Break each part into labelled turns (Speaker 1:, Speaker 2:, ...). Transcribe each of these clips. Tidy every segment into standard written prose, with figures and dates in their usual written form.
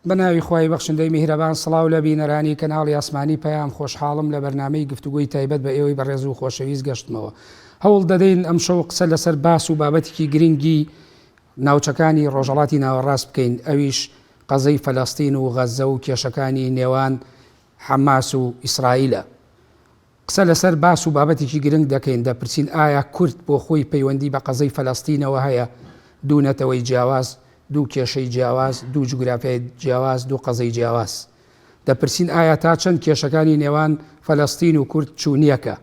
Speaker 1: بە ناوی خوای بەخشندەی میهرەبان سڵاو لە بینەرانی کەناڵی ئاسمانی پەیام خۆشحاڵم لە بەرنامەی گفتوگۆی تایبەت بە ئێوەی بەڕێز و خۆشەویست گەشتمەوە هەوڵ دەدەین ئەمشەو قسە لەسەر باس و بابەتێکی گرنگی ناوچەکانی ڕۆژهەڵاتی ناوەڕاست بکەین ئەویش قەزەی فەلەستین و غەزە و کێشەکانی نێوان حەماس و ئیسرائیلە. قسە لەسەر باس و بابەتێکی گرنگ دەکەین، دەپرسین ئایا کورد بۆ خۆی پەیوەندی بە قەزەی فەلەستینەوە هەیە؟ دوو نەتەوەی جیاواز، دوو کێشەی جیاواز، دوو جوگرافیای جیاواز، دوو قەزەی جیاواز. دەپرسین ئایا تا چەند کێشەکانی نێوان فەلەستین و کورد چوونیەکە؟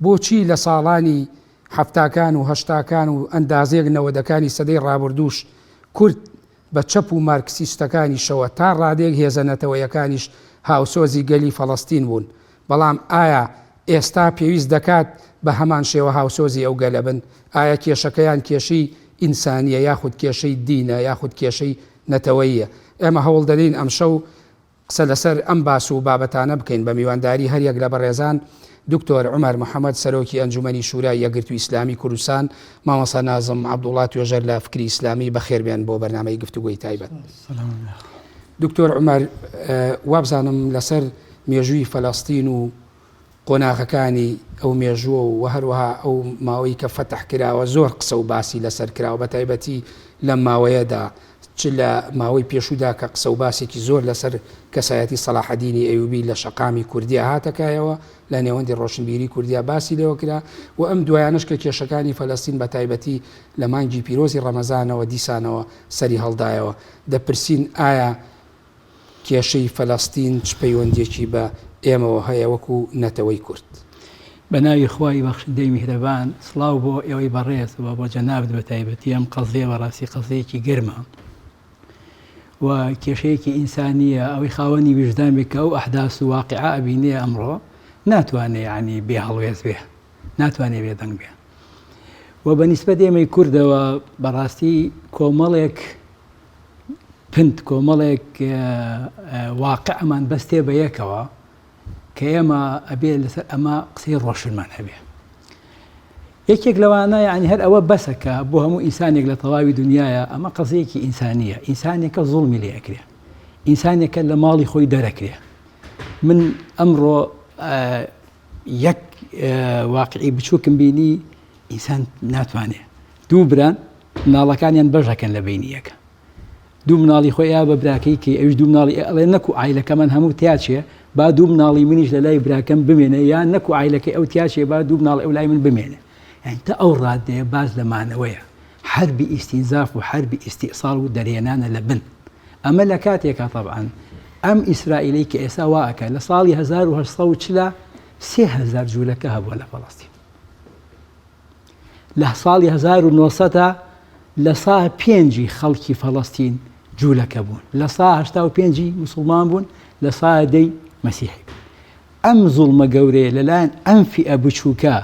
Speaker 1: بۆچی لە ساڵانی حەفتاکان و هەشتاکان و ئەندازەیەک نەوەدەکانی سەدەی ڕابردووش کورد بە چەپ و مارکسیستەکانیشەوە تا ڕادەیەک هێزە نەتەوەیەکانیش هاوسۆزی گەلی فەڵەستین بوون، بەڵام ئایا ئێستا پێویست دەکات بە هەمان شێوە هاوسۆزی ئەو گەلە بن؟ ئایا کێشەکەیان کێشەی ئینسانییە یاخود کێشەی دینە یاخود کێشەی نەتەوەییە؟ ئێمە هەوڵدەدەین ئەمشەو قسە لەسەر ئەم باس و بابەتانە بکەین بە میوانداری هەریەک لە بەڕێزان دکتۆر عومەر محەمەد سەرۆکی ئەنجومەنی شورای یەکگرتووی ئیسلامی کوردستان، مامۆستا نازم عەبدوڵا توێژەر لە فکری ئیسلامی بەخێربێن بۆ بەرنامەی گفتوگۆی تایبەت. دکتۆر عومەر وابزانم لەسەر مێژووی فەلەستین و قۆناغەکانی ئەو مێژووە و هەروەها ئەو ماوەی کە فەتح کراوە زۆر قسە و باسی لەسەر کراوە بە تایبەتی لەم ماوەیەدا چ لە ماوەی پێشوودا کە قسە و باسێکی زۆر لەسەر کەسایەتی سەلاحەدینی ئەیوبی لە شەقامی کوردیا هاتە کایەوە لە نێوەندی ڕۆشنبیری کوردیا باسی لێوە کرا و ئەم دوایانەش کە کێشەکانی فەلەستین بە تایبەتی لە مانگی پیرۆزی ڕەمەزانەوە دیسانەوە سەری هەڵدایەوە دەپرسین ئایا کێشەی فەلەستین چ پەیوەندیەکی بە ئێمەوە هەیە وەکو نەتەوەی کورد؟
Speaker 2: بە ناوی خوای بەخشندەی میهرەبان، سڵاو بۆ ئێوەی بەڕێز و بۆ جەنابت بە تایبەتی، ئەم قەزیە بەڕاستی قەزیەیەکی گەرمە و کێشەیەکی ئینسانیە، ئەوەی خاوەنی ویژدان بێ کە ئەو ئەحداس و واقیعە ئەبینێ ئەمڕۆ ناتوانێ یانی بێ هەڵوێست بێ، ناتوانێ بێدەنگ بێ و بە نیسبەت ئێمەی کوردەوە بەڕاستی کۆمەڵێک پنت کۆمەڵێک واقعمان بەستێ بە یەکەوە کە ئێمە ئەبێ لەسەر ئەمە قسەی ڕۆشنمان هەبێ. یەکێک لەوانە یعنی هەر ئەوە بەسە کە بۆ هەموو ئینسانێک لە تەواوی دنیاە ئەمە قەزیەکی ئینسانیە ئینسانێکە زوڵمی لێ ئەکرێ ئینسانێکە لە ماڵی خۆی دەرەکرێ من ئەمڕۆ یەک واقعی بچووکم بینی ئینسان ناتوانێ دوو بران مناڵەکانیان بەش ئەکەن لە بەینی یەکە دوو مناڵی خۆی ئا بە براکەی کەی ئەویش دوو مناڵی ئەڵێ نەکو عایلەکەمان هەموو تیاچێ با دوو مناڵی منیش لە لای براکەم بمێنێ یا نەکو عایلەکەی ئەو تیاچێ با دوو مناڵی ئەو لای من بمێنێ یانی تا ئەو ڕادەیە باس لە مانەوەیە حەربی ئیستینزاف و حەربی ئیستیئساڵ و دەرهێنانە لە بن ئەمە لە کاتێکا تەبعەن ئەم ئیسرائیلەی کە ئێستا وا ئەکا لە ساڵی 1840 3000 جوولەکە هەبووە لە فەڵەستین لە ساڵی 1900 لە سا پێنجی خەڵکی فەڵەستین جوولەکە بوون، لە سا 85ی مسوڵمان بوون، لە سا دەی مەسیحی بوون. ئەم زوڵمە گەورەیە لەلایەن ئەم فیئە بچووکە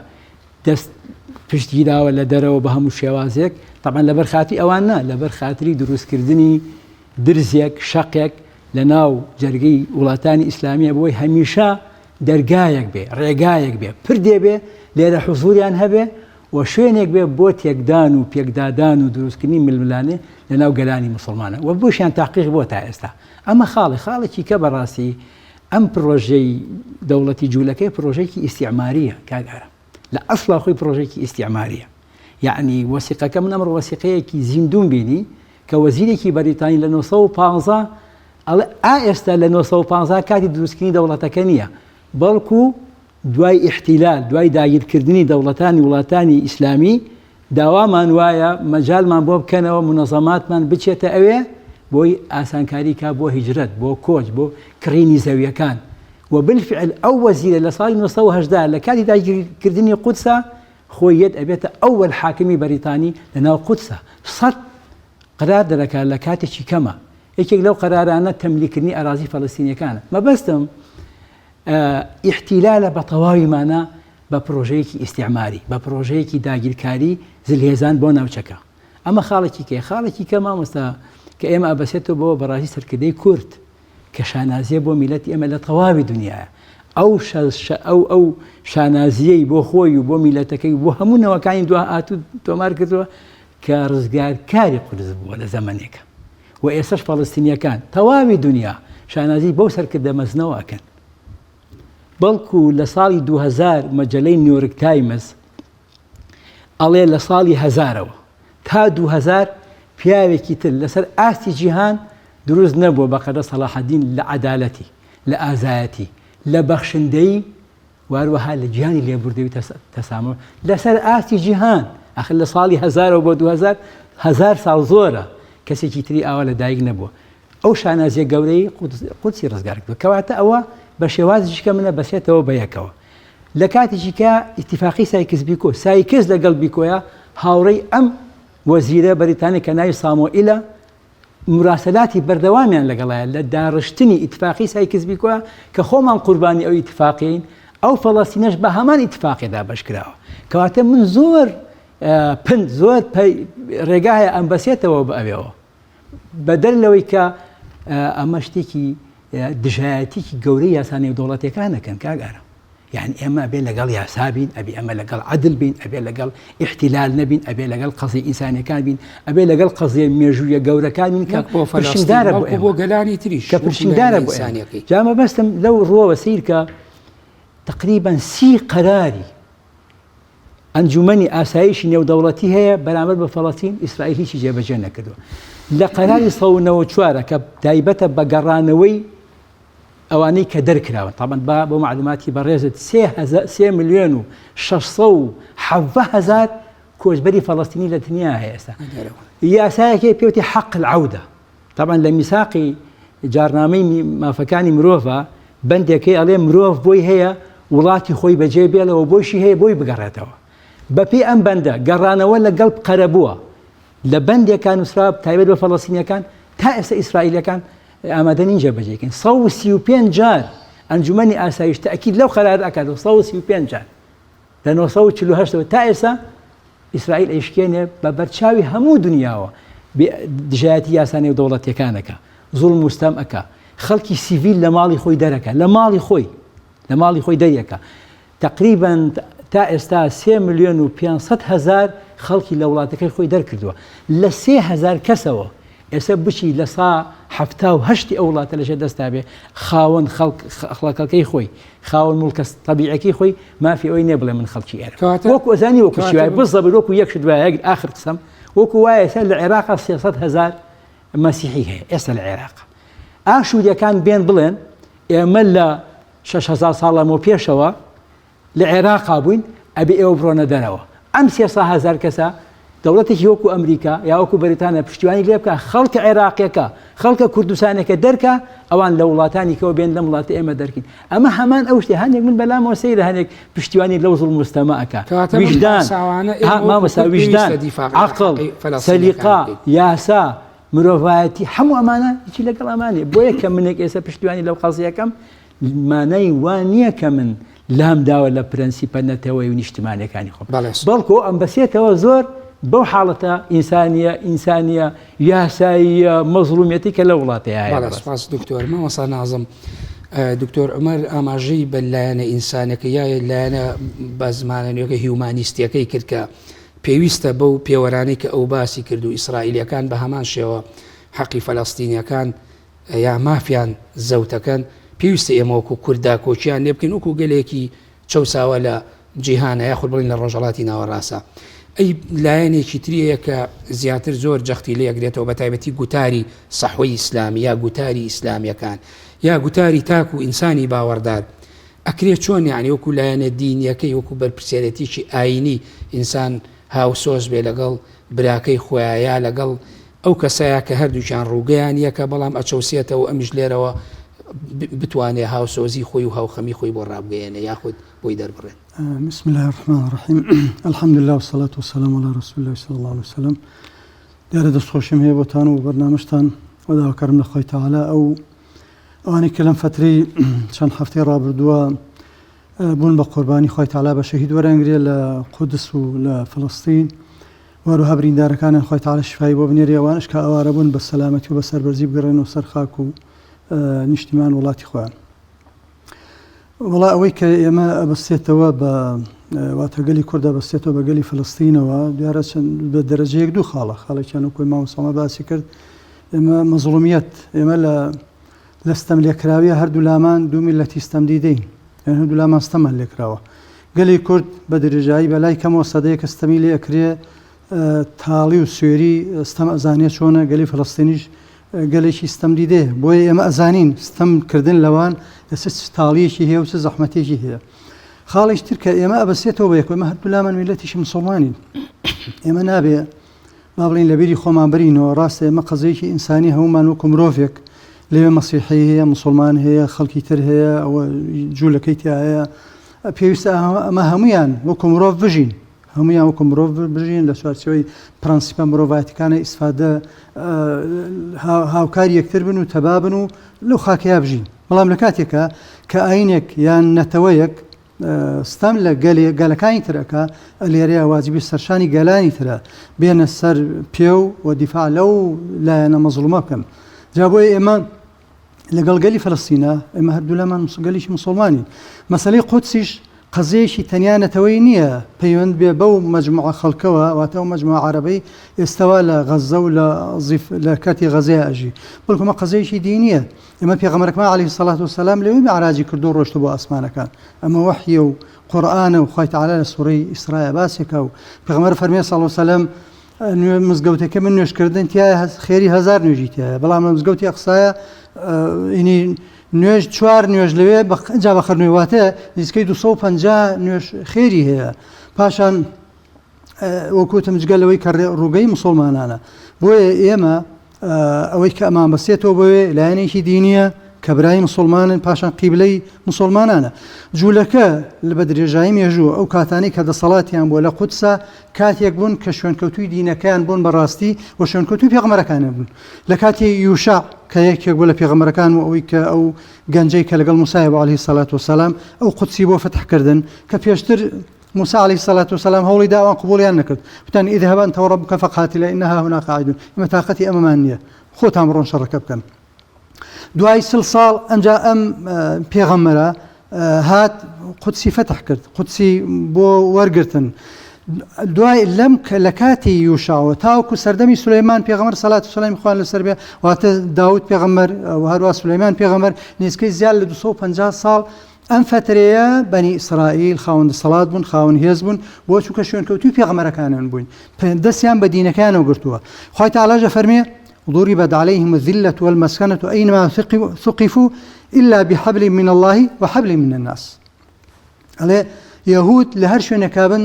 Speaker 2: دەست پشتگیراوە لە دەرەوە بە هەموو شێوازێک، تەبعەن لەبەر خاتری ئەوان نا، لەبەر خاتری دروستکردنی درزێک، شەقێک لە ناو جەرگەی وڵاتانی ئیسلامیە بۆی هەمیشە دەرگایەک بێ، ڕێگایەک بێ، پردێ بێ لێرە حزوریان هەبێ و شوێنێک بێ بۆ تێکدان و پێکدادان و دروستکردنی ململانێ لە ناو گەلانی موسڵمانە و بۆشیان تاقیق بۆ تا ئێستا ئەمە خاڵێ خاڵێکی کە بەڕاستی ئەم پرۆژەی دەوڵەتی جوولەکەی پرۆژێکی ئیستیعماریە کاک ئارام لە ئەسڵا خۆی پرۆژێکی ئیستیعماریە یعنی وەسیقەکە من ئەمڕۆ وەسیقەیەکی زیندوم بینی کە وەزیرێکی بەریتانی لە 915 ئەڵێ ئا ئێستا لە 915 کاتی دروستکردنی دەوڵەتەکە نییە بەڵکو دوای ئیحتیلال، دوای داگیرکردنی دەوڵەتانی وڵاتانی ئیسلامی، داوامان وایە مەجالمان بۆ بکەنەوە مونەزەماتمان بچێتە ئەوێ بۆی ئاسانکاری کا بۆ هیجرەت، بۆ کۆچ، بۆ کڕینی زەویەکان. و بالفعل ئەو وەزیرە لە ساڵی 918 لە کاتی داگیرکردنی قودسا خۆی یەت ئەبێتە ئەوەل حاکمی بەریتانی لە ناو قودسا. سەد قەرار دەرەکا لە کاتێکی کەما. یەکێک لەو قەرارانە تەملیکردنی ئەرازی فەلەستینیەکانە. مەبەستم ئیحتیلالە بە تەواوی مانا بە پرۆژەیەکی ئیستیعماری، بە پرۆژەیەکی داگیرکاری زلهێزان بۆ ناوچەکە. ئەمە خاڵێکی کەیە. خاڵێکی کە مامۆستا کە ئێمە ئەبەسێتەوە بەوە بەڕاستی سەرکردەی کورد کە شانازیە بۆ میلەتی ئێمە لە تەواوی دنیاە. ئەو ئەو ئەو شانازیەی بۆ خۆی و بۆ میلەتەکەی و بۆ هەموو نەوەکانی دواهاتوو تۆمار کردووە کە ڕزگارکاری قودس بووە لە زەمەنێکە. و ئێستەش فەڵەستینییەکان، تەواوی دونیا شانازی بەو سەرکردە مەزنەوە ئەکەن. بەڵکو لە ساڵی 2000 مەجەلەی نیۆرک تایمز ئەڵێ لە ساڵی هەزارەوە تا 2000 پیاوێکی تر لەسەر ئاستی جیهان دروست نەبووە بەقەدە سەڵاحەدین لە عەدالەتی، لە ئازایەتی، لە بەخشندەیی و هەروەها لە گیانی لێبوردەوی تەسامح لەسەر ئاستی جیهان ئەخر لە ساڵی هەزارەوە بۆ 2000 هەزار ساڵ زۆرە کەسێکی تری ئاوا لە دایک نەبووە ئەو شانازیە گەورەی قودسی ڕزگار کردووە کەواتە ئەوە بە شێوازێکی کە منە بەسێتەوە بە یەکەوە لە کاتێکی کە ئیتیفاقی سایکس بیکۆ سایکس لەگەڵ بیکۆیە هاوڕێی ئەم وەزیرە بەریتانی کە ناوی سامۆئیلە موراسەلاتی بەردەوامیان لەگەڵایە لە داڕشتنی ئیتفاقی سایکس بیکۆ کە خۆمان قوربانی ئەو ئیتفاقین ئەو فەڵەستینەش بە هەمان ئیتفاقێ دابەش کراوە کەواتە من زۆر پند زۆر ڕێگا هەیە ئەم بەسێتەوە بە ئەوێەوە بەدەر لەوەی کە ئەمە شتێکی دژایەتیکی گەورەی یاسا نێودەوڵەتیەکان ئەکەن کاک ئارام یعنی ئێمە ئەبێ لەگەڵ یاسا بین ئەبێ ئەمە لەگەڵ عدل بین ئەبێ لەگەڵ ئیحتیلال نەبین ئەبێ لەگەڵ قەزی ئینسانەکان بین ئەبێ لەگەڵ قەزیە مێژوویە گەورەکان بین کە
Speaker 1: بۆ
Speaker 2: پرشنگدارە بۆ
Speaker 1: بۆ گەلانی تریش
Speaker 2: کە پرشنگدارە بۆ ئینسانیەکەی جا مەبەستم لەو ڕووەوە سەیرکە تقریبا سی قەراری ئەنجومەنی ئاسایشی نێودەوڵەتی هەیە بەرامبەر بە فەڵەستین، ئیسرائیل هیچی جێبەجێ نەکردووە. لە قەراری 194 کە تایبەتە بە گەڕانەوەی ئەوانەی کە دەرکراون، تابەن با بۆ معلوماتی بەڕێزت سێ ملیۆن و 617 هەزار کۆچبەری فەڵەستینی لە دنیا هەیە ئێستا. یاسایەکی پێوتی حەق العودە. تەبعەن لە میساقی جارنامەی مافەکانی مرۆڤا بەندێکەی ئەڵێ مرۆڤ بۆی هەیە وڵاتی خۆی بەجێ بێڵەوە بۆیشی هەیە بۆی بگەڕێتەوە بەپێی ئەم بەندە گەڕانەوە لەگەڵ قەرەبووە لە بەندێکا نووسرا تایبەت بە فەڵەستینیەکان تا ئێستا ئیسرائیلەکان ئامادە نین جێبەجێکەن 135 جار ئەنجومەنی ئاسایش تەئکید لەو قەرار ئەکات 135 جار لە 948 ەوە تا ئێستا ئیسرائیل ئەیشکێنێ بە بەرچاوی هەموو دنیاوە دژایەتی یاسا نێودەوڵەتیەکان ئەکا زوڵم و ستەم ئەکا خەڵکی سیڤیل لە ماڵی خۆی دەرەکە لە ماڵی خۆی لە ماڵی خۆی دەریەکە تقریبا تا ئێستا 3 ملیۆن و 500 هزار خەڵکی لە وڵاتەکەی خۆی دەرکردووە لە 3000 کەسەوە ئێستا بچی لە سا 78 ئەو وڵاتە لەژێر دەستا بێ خاوەن خەڵک خەڵەکەکەی خۆی خاوەن موڵکە تەبیعەکەی خۆی مافی ئەوەی نیە بڵێ من خەڵکی ئێرەم
Speaker 1: کەواتە
Speaker 2: وەکو ئەزانی وەکو چی
Speaker 1: کەواتە
Speaker 2: وایە بزەبت وەکو یەک شت وایە یەک ئاخر قسەم وەکو وایە ئێستا لە عێراقا 300 هەزار مەسیحی هەیە ئێستا لە عێراق ئاشووریەکان بێن بڵێن ئێمە لە 6000 ساڵ لەمەو پێشەوە لە عێراقا بووین ئەبێ ئێوە بڕۆنە دەرەوە. ئەم 300 هەزار کەسە دەوڵەتێکی وەکو ئەمریکا یا وەکو بەریتانیا پشتیوانی لێ بکا خەڵکە عێراقیەکە خەڵکە کوردستانەکە دەرکا ئەوان لە وڵاتانی کەوە بێن لەم وڵاتە ئێمە دەرکین ئەمە هەمان ئەو شتێ هەندێک من بەلامەوە سەیرە هەندێک پشتیوانی لەو زوڵم و ستەمە ئەکا
Speaker 1: کەواتە بەم
Speaker 2: ویژدان
Speaker 1: پاساوانە
Speaker 2: ها
Speaker 1: ئێمە وەکو
Speaker 2: مامۆستا
Speaker 1: کورد
Speaker 2: ویژدان
Speaker 1: پێویستە دیفاع لە
Speaker 2: عەقڵ
Speaker 1: حەقی فەلەستینیەکان
Speaker 2: سەلیقە
Speaker 1: بکەین.
Speaker 2: یاسا مرۆڤایەتی هەموو ئەمانە هیچی لەگەڵ ئەمانێ بۆیە کە منێک ئێستا پشتیوانی لەو قەزیەکەم مانای وا نییە کە من لام داوە لە پرەنسیپە نەتەوەیی و نیشتمانیەکانی خۆم بەڵکو ئەمبەسێتەوە زۆر بەو حاڵەتە ئینسانیە ئینسانیە یاساییە مەزڵومیەتی کە لە وڵاتەیە هەیە.
Speaker 1: بەڵێ سوپاس دکتۆر. مامۆستا نازم دکتۆر عومەر ئاماژەی بە لایەنە ئینسانەکە یا لایەنە بە زمانە نوێکە هیومانیستیەکەی کرد کە پێویستە بەو پێوەرانەی کە ئەو باسی کرد و ئیسرائیلەکان بە هەمان شێوە حەقی فەلەستینیەکان یا مافیان زەوتەکەن، پێویستە ئێمە وەکو کورد داکۆکیان لێ بکەین وەکو گەلێکی چەوساوە لە جیهانە یاخود بڵێین لە ڕۆژهەڵاتی ناوەڕاستە. ئەی لایەنێکی تری هەیە کە زیاتر زۆر جەختی لێ ئەگرێتەوە بە تایبەتی گوتاری سەحوەی ئیسلامی یا گوتاری ئیسلامیەکان یا گوتاری تاک و ئینسانی باوەڕدار ئەکرێ چۆن یانی وەکو لایەنە دینیەکەی وەکو بەرپرسیارێتیی ئایینی ئینسان هاوسۆز بێ لەگەڵ براکەی خۆیا یا لەگەڵ ئەو کەسەیە کە هەردووکیان ڕووگەیان یەکە بەڵام ئەچەوسێتەوە ئەمیش لێرەوە بتوانێ هاوسۆزی خۆی و هاوخەمی خۆی بۆ ڕابگەیەنێ یاخود بۆی دەربڕێت.
Speaker 3: بسم اللە الرحمن الرحیم الحمد لله والصلاة والسلام علی رسول الله صلی الله علیه وسلم دیارە دەستخۆشیم هەیە بۆتان و بەرنامەشتان و داواکارم لە خوای تەعالا ئەو ئەوانەی کە لەم فەترەی چەند هەفتەی ڕابردووە بوون بە قوربانی خوای تەعالا بە شەهید وەرانگرێ لە قودس و لە فلستین و هەروەها بریندارەکانیان خوای تەعالا شیفای بۆ بنێرێ ئەوانەش کە ئاوارە بوون بە سەلامەتی و بە سەربەرزی بگەڕێنەوە سەر خاک و نیشتیمان وڵاتی خۆیان. وەڵا ئەوەی کە ئێمە ئەبەستێتەوە بە واتە گەلی کورد ئەبەستێتەوە بە گەلی فلستینەوە دیارە چەند بە دەرەجەیەک دوو خاڵە خاڵێکیان وەکو مامۆستا باسی کرد ئێمە مەزڵومیەت ئێمە لە لە ستەم لێکراویە هەردوو لامان دوو میللەتی ستەم دیدەین یان هەردوو لامان ستەمان لێکراوە گەلی کورد بە درێژایی بە لای کەمەوە سەدەیەکە ستەمی لێ ئەکرێ تاڵی و سوێری ستەم ئەزانێ چۆنە گەلی فەلەستینیش گەلێکی ستەم دیدەیە بۆیە ئێمە ئەزانین ستەم کردن لەوان ئێستا چ تاڵیەکی هەیە و چ زەحمەتێکی هەیە خاڵیش تر کە ئێمە ئەبەسێتەوە بە یەکەوە ئێمە هەردوو لامان میللەتیشی مسوڵمانین ئێمە نابێ با بڵێین لە بیری خۆمان بەرینەوە، ڕاستە ئێمە قەزیەیەکی ئینسانی هەموومان وەکو مرۆڤێک لەوێ مەسیحی هەیە، موسڵمان هەیە، خەڵکی تر هەیە، ئەوە جوولەکەی تیا هەیە، پێویستە ئەمە هەمویان وەکو مرۆڤ بژین، هەمویان وەکو مرۆڤ بژین لە چوارچێوەی پرەنسیپە مرۆڤایەتەکانە ئیسفادە هاوکاری یەکتر بن و تەبا بن و لەو خاکەیا بژین. بەڵام لە کاتێکا کە ئاینێک یان نەتەوەیەک ستەم لە گەلێ گەلەکانی تر ئەکا، لێرەیا واجبی سەرشانی گەلانی ترە بێنە سەر پێ و دیفاع لەو لایەنە مەزڵومە بکەن. جا بۆیە ئێمە لەگەڵ گەلی فەلەستینە، ئێمە هەردوولامان گەلێکی موسڵمانین. مەسەلەی قودسیش قەزیەیەکی تەنیا نەتەوەیی نییە پەیوەند بێ بەو مەجموعە خەڵکەوە، واتە ئەو مەجموعە عەرەبەی ئێستەوا لە غەززە و لە زیف لە کەرتی غەزەیا ئەژی، بەڵکو ئەمە قەزیەیەکی دینییە. ئێمە پێغەمبەرەکەمان علیە الصلوة والسلام لەوێ میعراجی کردو ڕۆشتوە بۆ ئاسمانەکان ئەمە وەحیە و قورئانە و خوای تعالی لە سوڕەی ئیسراء باسێکا و پێغەمبەر فەرمی صلی الله علیه وسلم مزگەوتەکە من نوێژکردن تایە خێری هەزار نوێژی تایە بەڵام لە مزگەوتی ئەقسایە ئینی نوێژ چوار نوێژ لەوێ جا بەخەر نوێ واتە نزیکەی 250 نوێژ خێری هەیە پاشان وەک وتم جگە لەوەی کە ڕووگەی مسلمانانە بۆیە ئێمە ئەوەی کە ئەمان بەسێتەوە بۆێ لایەنێکی دینیە کە برای مسلمانن پاشان قیبلەی مسلمانانە جوولەکە لە بە درێژایی مێژوو ئەو کاتانی کە دەسەڵاتیان بووە لە قودسا کاتێک بوون کە شوێنکەوتوی دینەکەیان بوون بەڕاستی و شوێنکەوتوی پێغەمبەرەکانیان بوون لە کاتی یوشع کە یەکێک بوو لە پێغەمبەرەکان و ئەوەی کە ئەو گەنجەی کە لەگەڵ موسای بوو عەلەیهی سەلات وسەلام ئەو قودسی بۆ فەتح کردن کە پێشتر موسا علیە الصلوة والسلام هەوڵی دا ئەوان قبوڵیان نەکرد وتیان اذهبا انت وربک فقاتلا انا هاهنا قاعدون ئێمە تاقەتی ئەمەمان نییە خۆتان بڕۆن شەڕەکە بکەن دوای سل ساڵ ئەنجا ئەم پێغەمبەرە هات قودسی فەتح کرد قودسی بۆ وەرگتن دوای لەم لە کاتی یوشاوە تاوەکو سەردەمی سولەیمان پێغەمبەر سەلات و سەلامی خوان لەسەر بێ واتە داود پێغەمبەر و هەروە سولەیمان پێغەمبەر نزیکەی زیاد لە 250 ساڵ ئەم فەترەیە بەنی ئیسرائیل خاوەن دەسەڵات بوون، خاوەن هێز بوون، بۆ چونکە شوێنکەوتووی پێغەمبەرەکانیان بووین، دەستیان بە دینەکەیانەوە گرتووە. خوای تەعالاش دەفەرمێ، ضربت علیهم الذلە والمسکنە اینما ثقفوا الا بحبل من اللە وحبل من الناس. ئەڵێ یەهود لە هەر شوێنێکا بن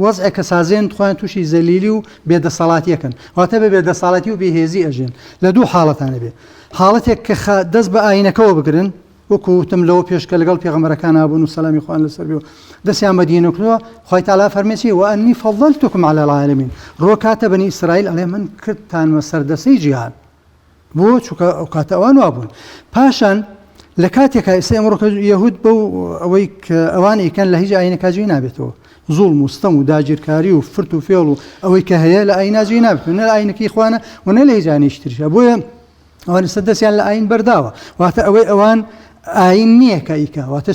Speaker 3: وەزعێکە سازێن خۆیان تووشی زەلیلی و بێدەسەڵاتیەکەن واتە بە بێدەسەڵاتی و بێهێزی ئەژێن لە دوو حاڵەتانە بێ حاڵەتێک کە دەست بە ئاینەکەوە بگرن وەکو وتم لەوە پێش کە لەگەڵ پێغەمبەرەکانا بوون و سەلامی خوایان لەسەر بێ و دەستیان بە دینەوە کردووە، خوای تەعالا فەرمێ چی؟ وانی فضلتکم علی العالمین ڕۆ کاتە بەنی ئیسرائیل ئەڵێ من کردتانمە سەردەسەی جیهان. بۆ؟ چونکە ئەو کاتە ئەوان وا بوون. پاشان لە کاتێکا ئێستا ئێمڕۆ کە یەهود بەو ئەوەی کە ئەوان ئەیکەن لە هیچ ئاینێکا جێی نابێتەوە. زوڵم و ستەم و داگیرکاری و فرت و فێڵ و ئەوەی کە هەیە لە ئاینا جێی نابێتەوە، نە لە ئاینەکەی خوانە و نە لە هیچ ئاینێکی تریشا. بۆیە ئەوان ئێستا دەستیان لە ئاین بەرداوە واتە ئەوەی ئەوان ئاین نییە کە ئیکا واتە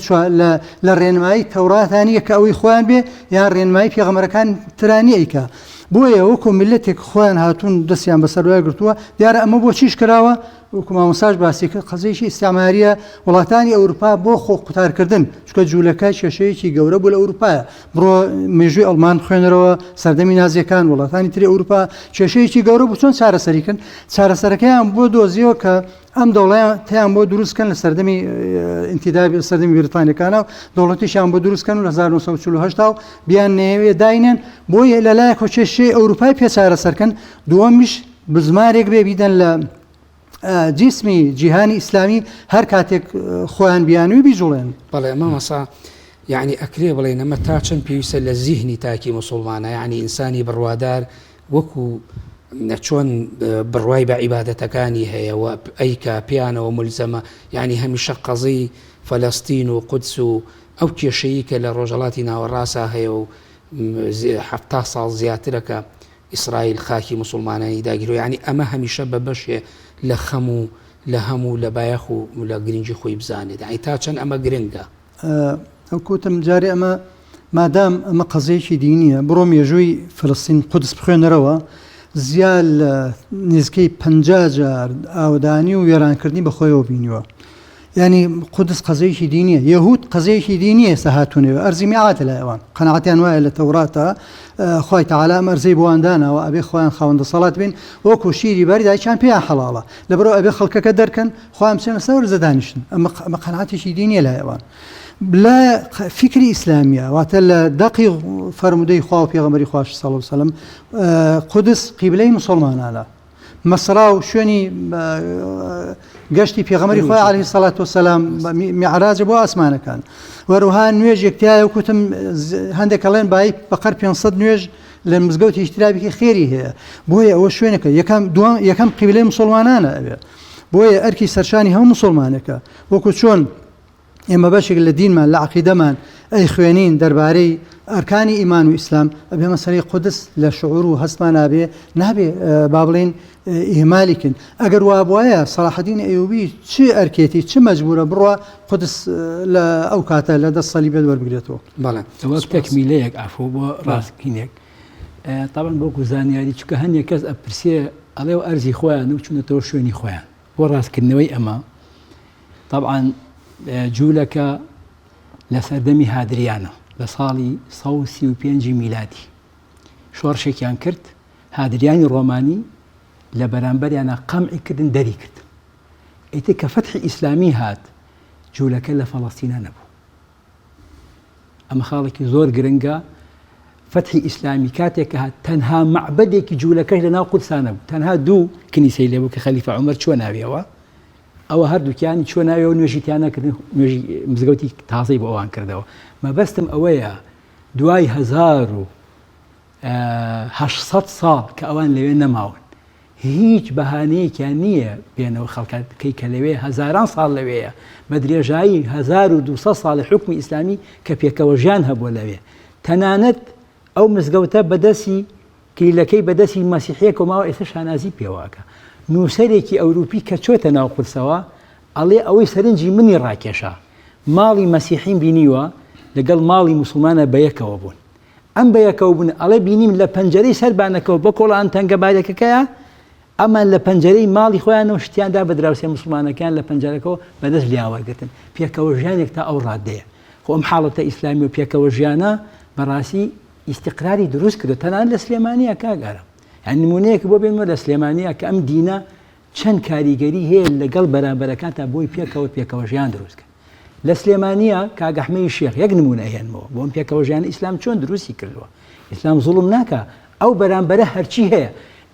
Speaker 3: لە ڕێنمایی تەوراتان نییە کە ئەوەی خۆیان بێ یان ڕێنمایی پێغەمبەرەکان ترانی ئەیکا بۆیە وەکو میللەتێک خۆیان هاتوون دەستیان بەسەر وای گرتووە دیارە ئەمە بۆ چیش کراوە وەکو مامۆستاش باسی کرد قەزیەکی ئیستعماریە وڵاتانی ئەوروپا بۆ خۆ قوتارکردن چونکە جوولەکە کێشەیەکی گەورە بوو لە ئەوروپایە بڕۆ مێژووی ئەڵمان بخوێنەرەوە سەردەمی نازیەکان وڵاتانی تری ئەوروپا کێشەیەکی گەورە بوو چۆن چارەسەری کردن چارەسەرەکەیان بۆ دۆزیەوە کە ئەم دەوڵەتیان بۆ دروستکەن لە سەردەمی ئینتیدابی سەردەمی بریتانیەکانە و دەوڵەتیشیان بۆ دروستکەن و لە 1940 و بیان نەیەوێ داینێن بۆیە لەلایەک کێشەی ئەوروپای پێ چارەسەرکەن دووەمیش بزمارێک بێ بیدەن لە جیسمی جیهانی ئیسلامی هەر کاتێک خۆیان بیانوی بیجوڵێن.
Speaker 1: بەڵێ مامۆستا یەعنی ئەکرێ بڵێین ئەمە تا چەند پێویستە لە زیهنی تاکی موسوڵمانە یەعنی ئینسانی بڕوادار وەکو چۆن بڕوای بە عیبادەتەکانی هەیە و ئەیکا پێیانەوە مولزەمە یەعنی هەمیشە قەزی فەلەستین و قودس و ئەو کێشەیی کە لە ڕۆژهەڵاتی ناوەڕاسا هەیە و 70 ساڵ زیاترە کە ئیسرائیل خاکی موسوڵمانانی داگیرو یانی ئەمە هەمیشە بە بەشێ لە خەم و لە هەم و لە بایەخ و لە گرنگی خۆی بزانێت یانی تا چەند ئەمە گرنگە؟
Speaker 3: وەک وتم جارێ ئەمە مادام ئەمە قەزیەکی دینیە بڕۆ مێژووی فلستین قودس بخوێنەرەوە. زیاد لە نزیکەی 50 جار ئاوەدانی و وێرانکردنی بەخۆیەوە بینیوە. یانی قودس قەزەیەکی دینیە یەهود قەزەیەکی دینیە ئێستا هاتوونەوە ئەرزی میعاتە لای ئەوان قەناعەتیان وایە لە تەوراتە خوای تەعالا ئەم ئەرزەی بۆوان داناوە ئەبێ خۆیان خاوەن دەسەڵات بین وەکو شیری بەری دایکیان پێیان حەڵاڵە لەبەرئەوە ئەبێ خەڵکەکە دەرکەن خۆیان بچێنە سەر ئەرزە دانیشن ئەمە ئەمە قەناعەتێکی دینیە لای ئەوان لە فیکری ئیسلامیە واتە لە دەقی فەرموودەی خوا و پێغەمبەری خواش صلی الله علیه وسلم قودس قیبلەی مسلمانانە مەسرا و شوێنی گەشتی پێغەمبەری خۆی عەلەیهی سەڵات وسەلام میعراجە بۆ ئاسمانەکان وەروها نوێژێک تایە و کوتم هەندێک ئەڵێن بای بەقەر 500 نوێژ لە مزگەوتی ئیشترابێکی خێری هەیە بۆیە ئەوە شوێنەکە یەکەم دووەم یەکەم قیبلەی مسلمانانە ئەوێ بۆیە ئەرکی سەرشانی هەموو مسلمانێکە وەکو چۆن ئێمە بەشێک لە دینمان لە عەقیدەمان ئەیخوێنین دەربارەی ئەرکانی ئیمان و ئیسلام ئەبێ مەسەلەی قودس لە شعور و هەستمان نابێ نابێ با بڵێین ئیهمالی کەین ئەگەر وابوایە سەڵاحەدین ئەیوبی چ ئەرکێتی چ مەجبورە بڕوا قودس لە ئەو کاتە لە دەست سەلیبێت وەربگرێتەوە.
Speaker 1: بەڵێ
Speaker 2: وەک تەکمیلەیەک عەفو بۆ ڕاستکینێک تاوان بۆ زانیاری چونکە هەندێک کەس ئەپرسێ ئەڵێ و ئەرزی خۆیان و چونەتەوە شوێنی خۆیان بۆ ڕاستکردنەوەی ئەمە تەبعەن جوولەکە لە سەردەمی هادریانە لە ساڵی 135 میلادی شۆڕشێکیان کرد هادریانی ڕۆمانی لە بەرامبەریانە قەمعی کردن دەری کرد ئیتر کە فەتحی ئیسلامی هات جوولەکە لە فەڵەستینە نەبوو ئەمە خاڵێکی زۆر گرنگە فەتحی ئیسلامی کاتێک کە هات تەنها مەعبەدێکی جوولەکەش لە ناو قودسا نەبوو تەنها دوو کنیسەی لێبوو کە خەلیفە عومەر چووە ناویەوە ئەوە هەردووکیانی چووە ناویەوە نوێژی تیا نەکردن نوێژی مزگەوتی تازەی بۆ ئەوان کردەوە مەبەستم ئەوەیە دوای 1800 ساڵ کە ئەوان لەوێ نەماون هیچ بەهانەیەکیان نییە بێنەوە خەڵکەکەی کە لەوێ هەزاران ساڵ لەوێیە بە درێژایی 1200 ساڵی حوکمی ئیسلامی کە پێکەوە ژیان هەبووە لەوێ تەنانەت ئەو مزگەوتە بەدەستی کلیلەکەی بەدەستی مەسیحیەکەوە ماوە ئێستا شانازی پێوەکە نووسەرێکی ئەوروپی کە چۆتە ناو قودسەوە ئەڵێ ئەوەی سەرنجی منی ڕاکێشا ماڵی مەسیحیم بینیوە لەگەڵ ماڵی موسڵمانە بەیەکەوە بوون ئەم بەیەکەوبوونە ئەڵێ بینیم لە پەنجەرەی سەربانەکەوە بە کۆڵان تەنگە باریکەکەیا ئەمان لە پەنجەرەی ماڵی خۆیانەوە شتیان دا بە دراوسێ موسڵمانەکەیان لە پەنجەرەکەوە بەدەست لیان وەرگرتن پێکەوە ژیانێک تا ئەو ڕادەیە خۆ ئەم حاڵەتە ئیسلامی و پێکەوە ژیانە بەڕاستی ئیستیقراری دروست کردو تەنانەت لە سلێمانیە کاک ئارام یان نمونەیەک بۆ بێنمەوە لە سلێمانیە کە ئەم دینە چەند کاریگەری هەیە لەگەڵ بەرامبەرەکانتا بۆی پێکەوە پێکەوە ژیان دروست کەن لە سلێمانیە کاک ئەحمەی شێخ یەک نمونە ئەهێنمەوە بۆ ئەم پێکەوە ژیانە ئیسلام چۆن دروستی کردووە ئیسلام زوڵم ناکا ئەو بەرامبەرە هەرچی هەیە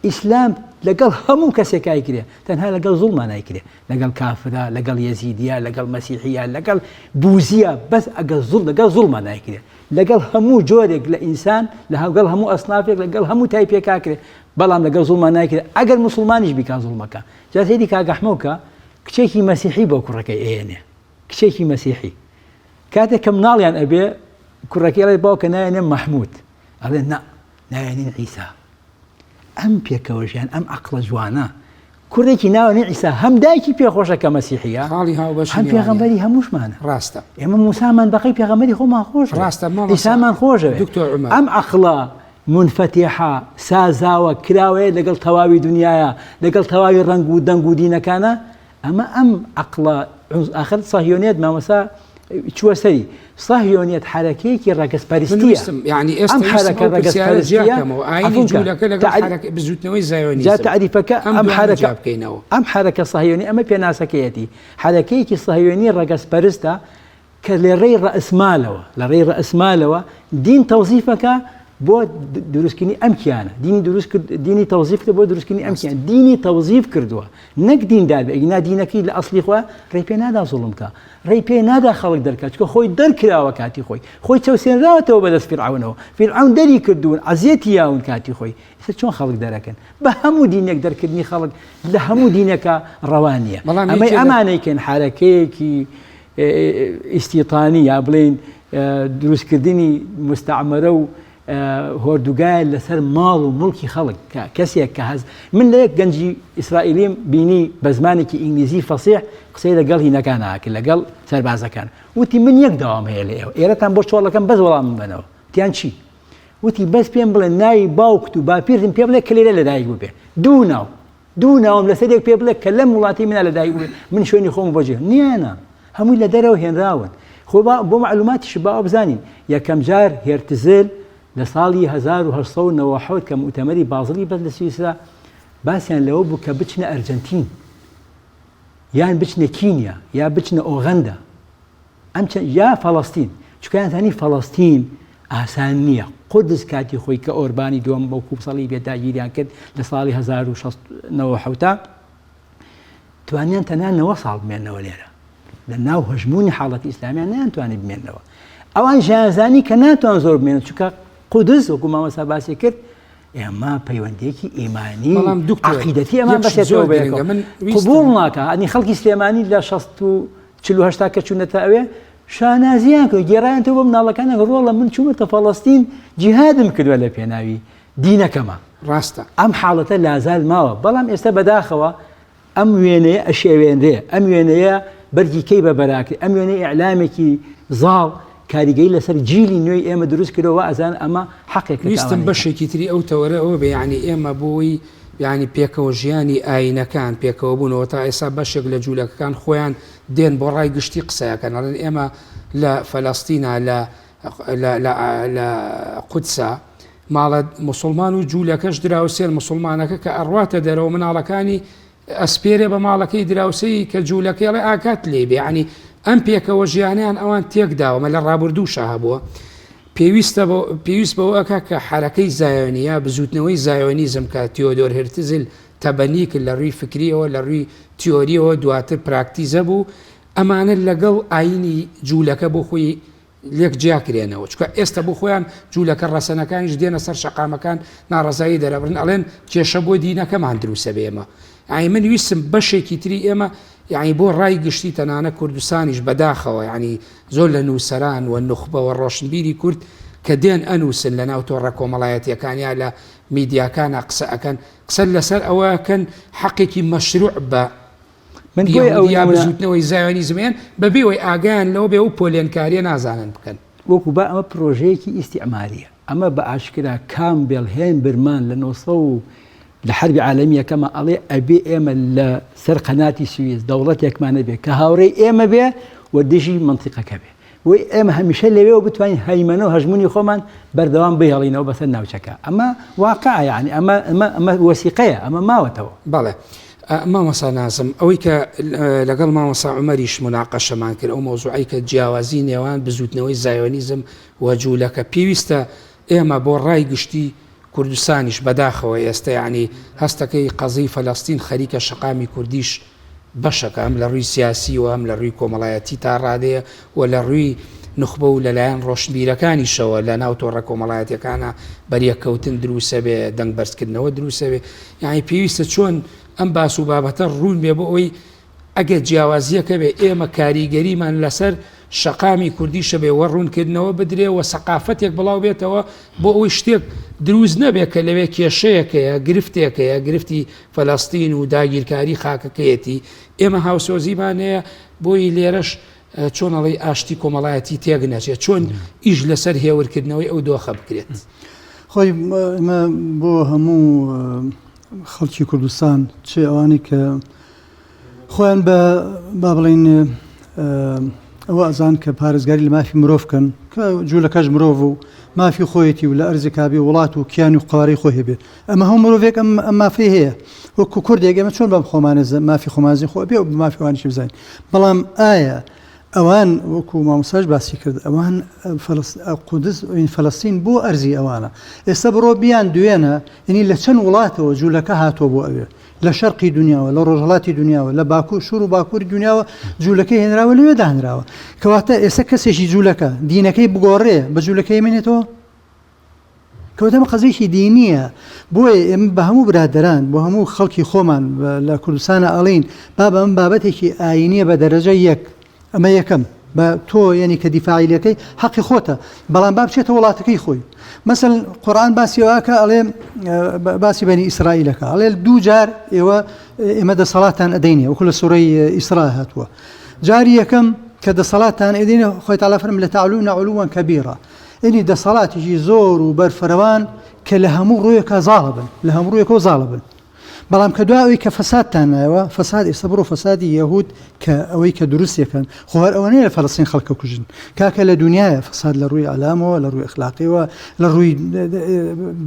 Speaker 2: ئیسلام لەگەڵ هەموو کەسێک ئایکرێ تەنها لەگەڵ زوڵمان نایکرێ لەگەڵ کافرا لەگەڵ یەزیدیا لەگەڵ مەسیحیا لەگەڵ بوزیە بەس ئەگەر زوڵ لەگەڵ زوڵمان نایکرێ لەگەڵ هەموو جۆرێک لە ئینسان لە هەگەڵ هەموو ئەسنافێک لەگەڵ هەموو تایپێکاکرێ بەڵام لەگەڵ زوڵمان نایکرێ ئەگەر موسڵمانیش بیکا زوڵمەکە جا سەیری کاک ئەحمەو کە کچێکی مەسیحی بۆ کوڕەکەی ئەیەنێ کچێکی مەسیحی کاتێک کە مناڵیان ئەبێ کوڕەکەی ئەڵێ باوکە نایەنێ مەحمود ئەڵێ نا نایەنین عیسا ئەم پێکەوە ژیان ئەم عەقڵە جوانە کوڕێکی ناوەنی عیسا هەم دایکی پێخۆشە کە مەسیحیە
Speaker 1: خاڵی هاوبەشی
Speaker 2: هەم
Speaker 1: نێوانیان.
Speaker 2: پێغەمبەری هەمووشمانە
Speaker 1: ڕاستە
Speaker 2: ئێمە موسامان بەقەی پێغەمبەری خۆمان خۆش
Speaker 1: ڕاستە مامۆستا
Speaker 2: عیسامان خۆشەوێ
Speaker 1: دکتۆر عومەر.
Speaker 2: ئەم عەقڵە مونفەتیحە، سازاوە، کراوەیە لەگەڵ تەواوی دونیایە، لەگەڵ تەواوی ڕەنگ و دەنگ و دینەکانە، ئەمە ئەم عەقڵە ئاخر سەهیۆنیەت مامۆستا چووە سەری، سەهیۆنیەت حەرەکەیەکی ڕەگەزپەرستیە،
Speaker 1: ئەم حەرەکە ڕەگەزپەرستیە، عەفووم کە، بزووتنەوەی زایۆنیزم،
Speaker 2: جا تەعریفەکە ئەم حەرەکە ئەم حەرەکە سەهیۆنی ئەمە پێناسەکەیەتی، حەرەکەیەکی سەهیۆنی ڕەگەزپەرستە کە لە ڕێی ڕەئسمالەوە، لە ڕێی ڕەئسمالەوە دین تەوزیف ئەکا بۆ دروستکردنی ئەم کیانە، دینی دروست کرد، دینی تەوزیف کرد بۆ دروستکردنی ئەم کیان، دینی تەوزیف کردووە نەک دیندار بێ، ئەگینا دینەکەی لە ئەسڵی خۆی ڕێی پێ نادا زوڵم بکا، ڕێی پێ نادا خەڵک دەرکا، چونکە خۆی دەرکراوە کاتی خۆی، خۆی چەوسێنراوەتەوە بەدەست فیرعەونەوە، فیرعەون دەری کردوون، عەزیەتی یاون کاتی خۆی، ئێستا چۆن خەڵک دەرەکەن؟ بە هەموو دینێک دەرکردنی خەڵک لە هەموو دینێکا ڕەوا نییە. ئەمەی ئەمانەی کەن حەرەکەیەکی ئیستیطانی یا بڵێین دروستکردنی مستعمرە و هۆردوگایە لەسەر ماڵ و مڵکی خەڵک کە کەسێک کە هەز من لە یەک گەنجی ئیسرائیلیم بینی بە زمانێکی ئینگلیزی فەسیح قسەی لەگەڵ هینەکان ئاکرد لەگەڵ سەربازەکان وتی من یەک داوام هەیە لە ئێوە ئێرەتان بۆ چۆڵەکەم بەس وەڵامم بەنەوە تیان چی؟ وتی بەس پێم بڵێ ناوی باوکت و باپیرتم پێ بڵێ کە لێرە لەدایک بووبێ. دوو ناو. دوو ناوم لەسەر یەک پێ بڵێ کە لەم وڵاتەی منا لەدایک بووبێ من شوێنی خۆم بۆ جێ نییانە. هەمووی لە دەرەوە هێنراون. خۆ با بۆ مەعلوماتیش با ئەوە بزانین یەکەم جار هێرتزل لە ساڵی 1897 کە موئتەمەری بازڵی بەست لە سویسرا باسیان لەوە بوو کە بچنە ئەرجەنتین یان بچنە کینیا یا بچنە ئۆغەندا ئەم چەند یا فەڵەستین چونکە ئەیانزانی فەڵەستین ئاسان نییە قودس کاتی خۆی کە ئۆربانی دووەم بەو کوپسەڵی بێ داگیریان کرد لە ساڵی 1697 توانیان تەنها 90 ساڵ بمێنەوە لێرە لە ناو هەژمونی حاڵەتی ئیسلامیان نەیانتوانی بمێنەوە ئەوان ژیانزانی کە ناتوان زۆر بمێنن چونکە قودس وەکو مامۆستا باسی کرد ئێمە پەیوەندیەکی ئیمانی
Speaker 1: بەڵام دکتۆر
Speaker 2: عەقیدەتی ئەمان
Speaker 1: یەک شت
Speaker 2: بەسێتەوە
Speaker 1: زۆر
Speaker 2: بەیەکەوە
Speaker 1: گرنگە من ویستم
Speaker 2: قبوڵ ناکا ئەنی خەڵکی سلێمانی لە شەست و 48 کە چوونەتە ئەوێ شانازیان کرد گێڕایانەوە بۆ مناڵەکانیان ڕۆڵە من چوومەتە فەڵەستین جیهادم کردووە لە پێناوی دینەکەمە
Speaker 1: ڕاستە.
Speaker 2: ئەم حاڵەتە لازال ماوە بەڵام ئێستا بەداخەوە ئەم وێنەیە ئەشێوێنرێ، ئەم وێنەیە بەرگی کەی بە بەراکرێ، ئەم وێنەیە ئیعلامێکی زاڵ کاریگەری لەسەر جیلی نوێی ئێمە دروست کردوە وا ئەزانن ئەمە حەقێکە کە
Speaker 1: ویستم
Speaker 2: ئەوان ئەیکەن.
Speaker 1: بەشێکی تری ئەو تەوەرە ئەوە بێ یانی ئێمە بۆی یانی پێکەوە ژیانی ئایینەکان پێکەوە بوونەوە تا ئێستا بەشێک لە جوولەکەکان خۆیان دێن بۆ ڕای گشتی قسە ئەکەن ئەڵێن ئێمە لە فەلەستینا لە لە لە لە قودسا ماڵە موسڵمان و جوولەکەش دراوسێن، موسڵمانەکە کە ئەڕواتە دەرەوە مناڵەکانی ئەسپێرێ بە ماڵەکەی دراوسێی کە جوولەکەی ئەڵێ ئاگات لێی بێ، یانی ئەم پێکەوە ژیانەیان ئەوان تێک داوە، مە لە ڕابردووشا هەبووە. پێویستە پێویست بەوە ئەکا کە حەرەکەی زایۆنی یا بزووتنەوەی زایۆنیزم کە تیۆدۆر هرتزل تەبەنی کرد لە ڕووی فکریەوە لە ڕووی تیۆریەوە دواتر پراکتیزە بوو ئەمانە لەگەڵ ئایینی جوولەکە بۆ خۆی لێک جیا کرێنەوە چونکە ئێستا بۆ خۆیان جولەکە ڕەسەنەکانیش دێنە سەر شەقامەکان ناڕەزایی دەرەبڕن ئەڵێن کێشە بۆ دینەکەمان دروسە بێ ئێمە یعنی من ویستم بەشێکی تری ئێمە یعنی بۆ ڕای گشتی تەنانە کوردستانیش بەداخەوە یعنی زۆر لە نووسەران و نوخبە و ڕۆشنبیری کورد کە دێن ئەنووسن لە ناو تۆڕە کۆمەڵایەتیەکان یا لە میدیاکانە قسە ئەکەن قسە لەسەر ئەوە ئەکەن حەقێکی مەشروع بە
Speaker 2: من بۆیە ئەو
Speaker 1: یەهودی یا
Speaker 2: نمونە
Speaker 1: بزووتنەوەی زایۆنیزم هێن بەبێ ئەوەی ئاگایان لەوە بێ ئەو پۆلێنکارییە نازانن بکەن.
Speaker 2: وەکو با ئەمە پرۆژەیەکی ئیستیعماریە ئەمە بە ئاشکرا کامبێڵ هێنبرمان لە 900 و لە حەربی عالەمی یەکەما ئەڵێ ئەبێ ئێمە لە سەر قەناتی سویس دەوڵەتێکمان هەبێ کە هاوڕێی ئێمە بێ و دژی مەنتیقەکە بێ بۆی ئێمە هەمیشە لەوێوە بتوانین هەیمەنە و هەژموونی خۆمان بەردەوام بهێڵینەوە بەسەر ناوچەکە ئەمە واقعە یعنی ئەمە ئەمە ئەمە وەسیقەیە ئەمە ماوەتەوە.
Speaker 1: بەڵێ مامۆستا نازم ئەوەی کە لەگەڵ مامۆستا عومەریش موناقەشەمان کرد ئەو مەوزوعەی کە جیاوازی نێوان بزووتنەوەی زایۆنیزم و جوولەکە پێویستە ئێمە بۆ ڕای گشتی کوردستانیش بەداخەوە ئێستە یانی هەستەکەی قەزیی فەلەستین خەریکە شەقامی کوردیش بەشەکە هەم لە ڕووی سیاسی و هەم لە ڕووی کۆمەڵایەتی تا ڕادەیە و لە ڕووی نوخبە و لەلایەن ڕۆشنبیرەکانیشەوە لە ناو تۆڕە کۆمەڵایەتیەکانا بەریەککەوتن دروسەبێ دەنگ بەرزکردنەوە دروسەبێ یانی پێویستە چۆن ئەم باس و بابەتە ڕوون بێ بۆ ئەوەی ئەگەر جیاوازییەکە بێ ئێمە کاریگەریمان لەسەر شەقامی کوردیشە بێ وە ڕوونکردنەوە بدرێ و سەقافەتێک بڵاو بێتەوە بۆ ئەوەی شتێک دروست نەبێ کە لەوێ کێشەیەک هەیە گرفتێک هەیە گرفتی فەلەستین و داگیرکاری خاکەکەیەتی ئێمە هاوسۆزیمان هەیە بۆی لێرەش چۆن ئەڵێی ئاشتی کۆمەڵایەتی تێک نەچێت چۆن ئیش لەسەر هێورکردنەوەی ئەو دۆخە بکرێت؟
Speaker 3: خۆی ئێمە بۆ هەموو خەڵکی کوردستان چ ئەوانەی کە خۆیان بە با بڵین ئەوە ئەزان کە پارێزگاری لە مافی مرۆڤ کەن کە جوولەکەش مرۆڤ و مافی خۆیەتی و لە ئەرزی کابی وڵات و کیان و قوارەی خۆی هەبێت ئەمە هەموو مرۆڤێک ئەم ئەم مافەی هەیە وەکو کوردێک ئێمە چۆن بەم خۆمانە مافی خۆمانزی خۆ بێ و مافی ئەوانیش بزانین بەڵام ئایا ئەوان وەکو مامۆستاش باسی کرد ئەوان قودس فەلەستین بۆ ئەرزی ئەوانە ئێستا بڕۆ بیان دوێنە یعنی لە چەند وڵاتەوە جوولەکە هاتووە بۆ ئەوێ لە شەرقی دنیاوە لە ڕۆژهڵاتی دنیاوە لە باکوور شور و باکووری دنیاوە جوولەکەی هێنراوە لەوێ دانراوە کەواتە ئێستا کەسێکی جوولەکە دینەکەی بگۆڕێ بە جوولەکەی مێنێتەوە کەواتە ئەمە قەزیەکی دینیە بۆیە ئێمە بە هەموو برادەران بۆ هەموو خەڵکی خۆمان لە کوردستانە ئەڵین بابە ئەم بابەتێکی ئاینیە بە دەرەجە یەک ئەمە یەکەم بە تۆ یعنی کە دیفاعی لەکەی حەقی خۆتە بەڵام با بچێتە وڵاتەکەی خۆی مەسەل قورآن باسی ئەوکە ئەڵێ باسی بەنی ئیسرائیلەکە ئەڵێ دوو جار ئێوە ئێمە دەسەڵاتان ئەدەینێ وەکو لە سوڕەی ئیسرا هاتووە جاری یەکەم کە دەسەڵاتان ئەدەینە خۆی تاڵا فەرم لە تعلون علوا کبیرا. یەنی دەسەڵاتێکی زۆر و بەرفرەوان کە لە هەموو ڕوویەکە زاڵە بن، لە هەموو ڕوویەکەوە زاڵە بن. بەڵام کە دوای ئەوەی کە فەسادتان نایەوە، فەساد ئێستا بڕۆ فەسادی یەهود کە ئەوەی کە دروستیەکەن، خۆ هەر ئەوە نیە لە فەلەستین خەڵک ئەکوژن، کاکە لە دونیایە فەساد لە ڕووی ئیعلامەوە، لە ڕووی ئەخلاقیەوە، لە ڕووی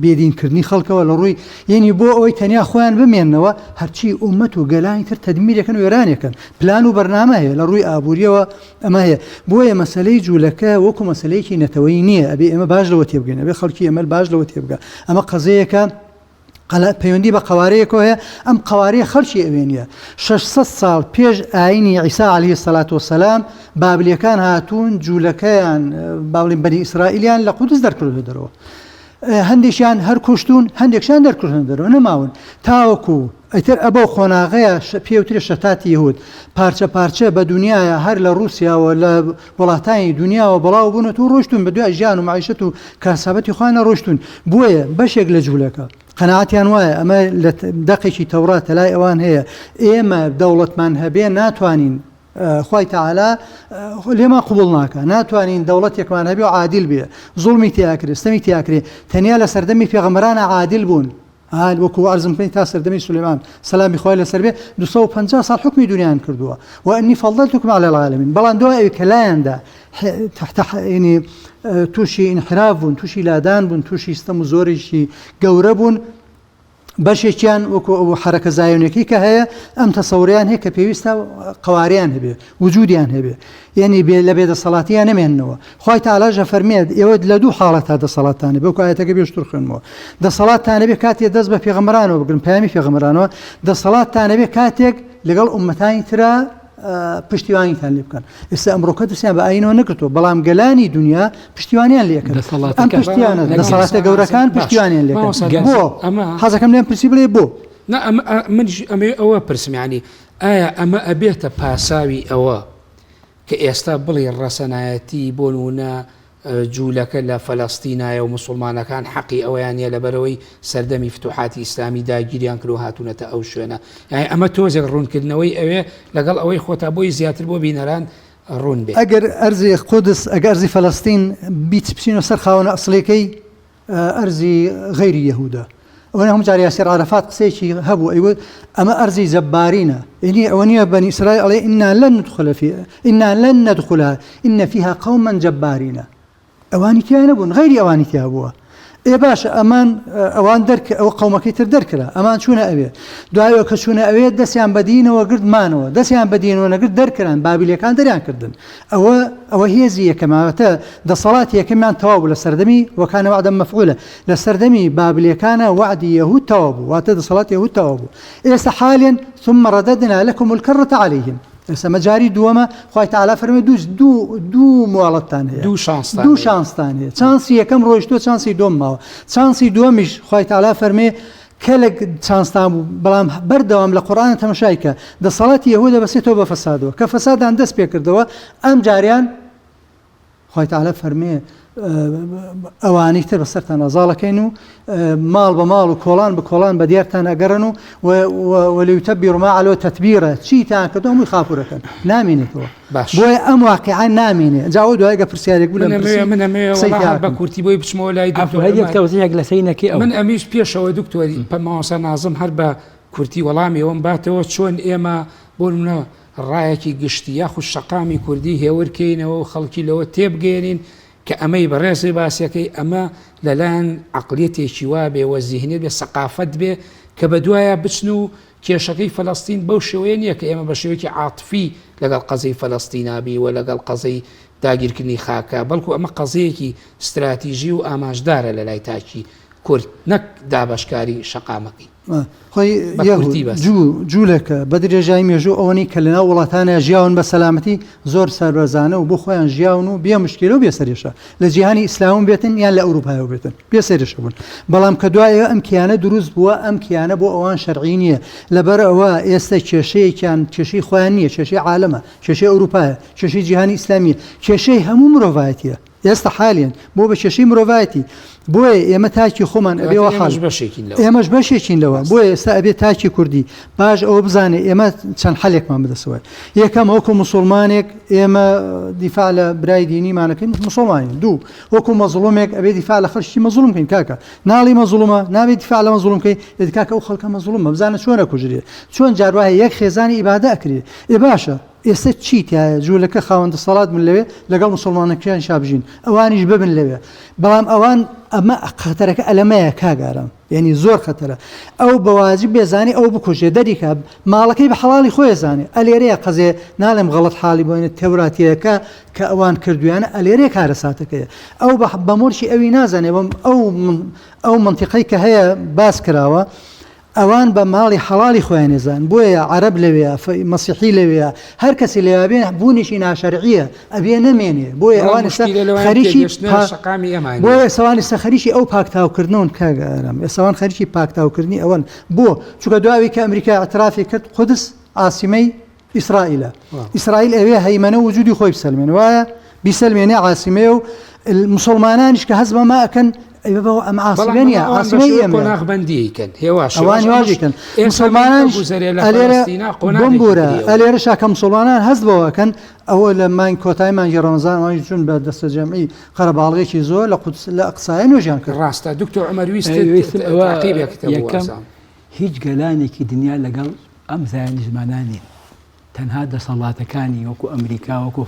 Speaker 3: بێدین کردنی خەڵکەوە، لە ڕووی یەنی بۆ ئەوەی تەنیا خۆیان بمێننەوە هەرچی ئومەت و گەلانی تر تەدمیرەکەن وێرانێکەن، پلان و بەرنامە هەیە لە ڕووی ئابووریەوە ئەمە هەیە. بۆیە مەسەلەی جوولەکە وەکو مەسەلەیەکی نەتەوەیی نییە، ئەبێ ئێمە باش لەوە تێبگەین، ئەبێ خەڵکی ئێمە باش لەوە تێبگا ئەمە قەزیەیەکە پەیوەندی بە قەوارەیەکەوە هەیە، ئەم قەوارەیە خەڵکی ئەوێ نییە. 600 ساڵ پێش ئایینی عیسا عەلەیهی سەلات وەسەلام بابلیەکان هاتوون جوولەکەیان با بڵێین بەنی ئیسرائیلیان لە قودس دەرکردووە دەرەوە. هەندێکیان هەر کوشتوون، هەندێکشیان دەرکردنە دەرەوە نەماون تاوەکو ئیتر ئەبەو قۆناغەیە پێوترێ شەتاتی یەهود پارچە پارچە بە دونیایە هەر لە ڕوسیاوە لە وڵاتانی دونیاوە بڵاو بوونەتەوە ڕۆشتوون بە دوای ژیان و مەعیشەت و کاسابەتی خۆیانە ڕۆشتوون بۆیە بەشێک لە جولەکە قەناعەتیان وایە ئەمە لە دەقێکی تەوراتە لای ئەوان هەیە ئێمە دەوڵەتمان هەبێ ناتوانین خوای تەعالا لێمان قبوڵ ناکا ناتوانین دەوڵەتێکمان هەبێ و عادل بێ زوڵمی تیاکرێ ستەمی تیاکرێ تەنیا لە سەردەمی پێغەمبەرانە عادل بوون ئال وەکو عەرزم کردی تا سەردەمی سولەیمان سەلامی خوای لەسەر بێ 250 ساڵ حوکمی دنیایان کردووە و انی فضلتکم علی العالمین بەڵام دوای ئەوی کە لایاندا تحت یعنی تووشی انحراف بوون تووشی لادان بوون تووشی ستەم و زۆرێکی گەورە بوون بەشێکیان وەکو ئەو حەرەکە زایۆنیەکەی کە هەیە ئەم تەسەوریان هەیە کە پێویستە قەواریان هەبێ وجودیان هەبێ یعنی بێ لە بێدەسەڵاتیان نەمێننەوە خوای تەعالاش ئەفەرمێت ئێوە لە دوو حاڵەتا دەسەڵاتتان هەبێ وەکو ئایەتەکە پێشتر خوێندمەوە دەسەڵاتتان هەبێ کاتێ دەست بە پێغەمبەرانەوە بگرن پەیامی پێغەمبەرانەوە دەسەڵاتتان هەبێ کاتێک لەگەڵ ئوممەتانی ترا پشتیوانیتان لێ بکەن ئێستا ئەمڕۆکە دەستیان بە ئاینەوە نەگرتووە بەڵام گەلانی دنیا پشتیوانیان لێکرد ئەم پشتیانە دەسەڵاتە گەورەکان پشتیوانیان لێکرد بۆ حەزەکەم لێم پرسی بڵێ بۆ
Speaker 1: نا ئەمە منیش ئەمەوێ ئەوە پرسم یعنی ئایا ئەمە ئەبێتە پاساوی ئەوە کە ئێستا بڵێی ڕەسەنایەتی بۆ نموونە جوولەکە لە فەلەستینایە و موسوڵمانەکان حەقی ئەوەیان نیە لەبەرئەوەی سەردەمی فتوحاتی ئیسلامی داگیریان کردو هاتوونەتە ئەو شوێنە یانی ئەمە تۆزێک ڕوونکردنەوەی ئەوێ لەگەڵ ئەوەی خۆتا بۆی زیاتر بۆ بینەران ڕوون بێ.
Speaker 3: ئەگەر ئەرزی قودس ئەگەر ئەرزی فەلەستین بیت بچینەوە سەر خاوەنە ئەسڵیەکەی ئەرزی غەیری یەهودە ئەوە هەموو جار یاسر عەرەفات قسەیەکی هەبوو ئەیوت ئەمە ئەرزی جەبارینە یعنی ئەوە نییە بەنی ئیسرائیل ئەڵێ ئینا لەن ندخل فی ئینا لەن ندخلها ئین فیها قوما جبارینە ئەوانی تیا نەبوون غەیری ئەوانی تیا بووە ئێ باشە ئەمان ئەوان دەرک ئەو قەومەکەی تر دەرکرا ئەمان چوونە ئەوێ دوایەوە کە چوونە ئەوێ دەستیان بە دینەوە گرت مانەوە دەستیان بە دینەوە نەگرت دەرکران بابلیەکان دەریان کردن ئەوە ئەوە هێزی یەکەمە واتە دەسەڵاتی یەکەمیان تەواو بوو لە سەردەمی وکان وعدا مفعولا لە سەردەمی بابلیەکانە وەعدی یەهود تەواو بوو واتە دەسەڵاتی یەهود تەواو بوو ئێستا حالێن ثم رددنا لكم الكرة عليهم ئێستا مە جاری دووەمە خوای تعالی فەرمی دوو دوو دوو مواڵەتتان هەیە
Speaker 1: دوو شانستان
Speaker 3: دوو شانستان هەیە چانسی یەکەم ڕۆیشتووە چانسی دووەم ماوە چانسی دووەمیش خوای تعالی فەرمی کەلک چانستان بوو بەڵام بەردەوام لە قورئان تەمەشای کە دەسەڵاتی یەهودە بەسێتەوە بە فەسادەوە کە فەسادان دەست پێکردەوە ئەم جاریان خوای تعالی فەرمێ ئەوانەی تر بەسەرتان ئازاڵەکەین و ماڵ بە ماڵ و کۆڵان بە کۆڵان بە دیارتان ئەگەڕن و وليتبروا ما علوا تتبيرا چیتان کردو هەمووی خاپورەکەن نامێنێتەوە
Speaker 1: باش
Speaker 3: بۆیە ئەم واقیعە نامێنێ جا ئەوە دوای گە پرسیارێک بوو لەم
Speaker 1: منەمەوێ
Speaker 3: پرسی
Speaker 1: منەمەوێ
Speaker 3: قسەی
Speaker 1: وەڵا
Speaker 3: تیا
Speaker 1: هەر بە
Speaker 3: بکەم.
Speaker 1: کورتی بۆی بچمەوە لای
Speaker 2: عەفو
Speaker 1: دکتۆر
Speaker 2: هەر یەک
Speaker 1: عومەر
Speaker 2: تەوزیحێک لە سەینەکەی ئەو
Speaker 1: من ئەمیش پێشەوە دکتۆری مامۆستا نازم هەر بە کورتی وەڵامی ئەوەم باتەوە چۆن ئێمە بۆ نمونە ڕایەکی گشتی یاخود شەقامی کوردی هێور کەینەوە و خەڵکی لەوە تێبگەیەنین کە ئەمەی بەڕێزی باسیەکەی ئەمە لەلایەن عەقڵیەتێکی وا بێ وە زیهنیەت بێ سەقافەت بێ کە بەدوایا بچن و کێشەکەی فەلەستین بەو شێوەیە نییە کە ئێمە بە شێوەیەکی عاتفی لەگەڵ قەزیەی فەلەستینا بی و لەگەڵ قەزیەی داگیرکردنی خاکە، بەڵکو ئەمە قەزیەیەکی ستراتیژی و ئامانجدارە لەلای تاکی کورد نەک دابەشکاری شەقامەکەی.
Speaker 3: خۆی
Speaker 1: بە
Speaker 3: یەهود،
Speaker 1: کورتی بەس.
Speaker 3: جوو، جوولەکە، بە درێژایی مێژوو ئەوەنەی کە لەناو وڵاتانا ژیاون بە سەلامەتی زۆر سەربەرزانە و بۆ خۆیان ژیاون و بێ مشکیلە و بێ سەرێشە لە جیهانی ئیسلام بێتن یان لە ئەوروپایەوە بێتن بێ سەرێشە بوون بەڵام کە دوای ئەم کیانە دروست بووە ئەم کیانە بۆ ئەوان شەرعی نییە لەبەر ئەوە ئێستا کێشەیەکیان کێشەی خۆیان نییە کێشەی عالەمە کێشەی ئەوروپایە کێشەی جیهانی ئیسلامیە کێشەی هەموو مرۆڤایەتیە. ئێستا حالیەن بۆ بە کێشەی مرۆڤایەتی بۆیە ئێمە تاکی خۆمان ئەبێ وە حاڵ ئێمەش بەشێکین لەوە بۆیە ئێستا ئەبێ تاکی کوردی باش ئەوە بزانێ ئێمە چەند حەلێکمان بەدەستەوە یەکەم وەکو مسلمانێک ئێمە دیفاع لە برای دینیمانەکەین مسلمانین دوو وەکو مەزڵومێک ئەبێ دیفاع لە خەڵکی مەزڵوم کەین کاکە ناڵی مەزڵومە نابێ دیفاع لە مەزڵوم کەی ئێ کاکە ئەو خەڵکە مەزڵومە بزانە چۆن ئەکوژرێ چۆن جار وایە یەک خێزانی ئیبادە ئەکرێ ئێ باشە ئێستا چی تایە جوولەکە خاوەن دەسەڵات بن لەوێ لەگەڵ مسلمانەکانیشا بژین ئەوانیش ببن لەوێ بەڵام ئەوان ئەمە خەتەرەکە ئەلەمەیە کاک ئارام یعنی زۆر خەتەرە ئەو بەواجب بێزانی ئەو بکوژێ دەریکا ماڵەکەی بە حەڵاڵی خۆی زانێ ئەلێرەیە قەزێ ناڵێم غەڵەت حاڵی بۆینە تەوراتیەکە کە ئەوان کردویانە ئەلێرەیە کارەساتەکەیە ئەو بە مۆرکی ئەوی نازانێ بەم ئەو ئەو منتیقەی کە هەیە باس کراوە ئەوان بە ماڵی حەڵاڵی خۆیان ئەزان بۆیە عەرەب لەوێیە مەسیحی لەوێیە هەر کەسی لەوێ بێ بوونیشی ناشەرعیە ئەبێ نەمێنێ بۆیە ئەوان ئێستا خەریکی
Speaker 1: شەقامی ئێمە
Speaker 3: بۆیە ئێستا ئێستا خەریکی ئەو پاکتاوکردنەوەن کاک ئارام ئێستا ئەوان خەریکی پاکتاوکردنی ئەوەن بۆ چونکە دواوی کە ئەمریکا اعترافی کرد قودس عاسیمەی ئیسرائیلە ئیسرائیل ئەوێ هەیمەنە وجودی خۆی بسەلمێنێ وایە بیسەلمێنێ عاسیمەیە و مسلمانانیش کە هەست بەمە ئەکەن ئەم عاسیمە نیە عاسیمەی ئێمە
Speaker 1: قۆناغبەندیکەن هێواش
Speaker 3: ئەوان واژیکەن مسلمانان ئەلێرە بمبورە ئەلێرەشا کە مسلمانان هەست بەوەکەن ئەوە لە مانگ کۆتای مانگی ڕەمەزان وای چون بە دەستە جەمعی قەرەباڵغێکی زۆر لە قودس لە ئەقسایە نوێژیان کرد
Speaker 1: ڕاستە دکتۆر عمر ویست
Speaker 2: یەکەم هیچ گەلانێکی دنیا لەگەڵ ئەم زایۆنیزمانە نین، تەنها دەسەڵاتەکانی وەکو ئەمریکا وەکو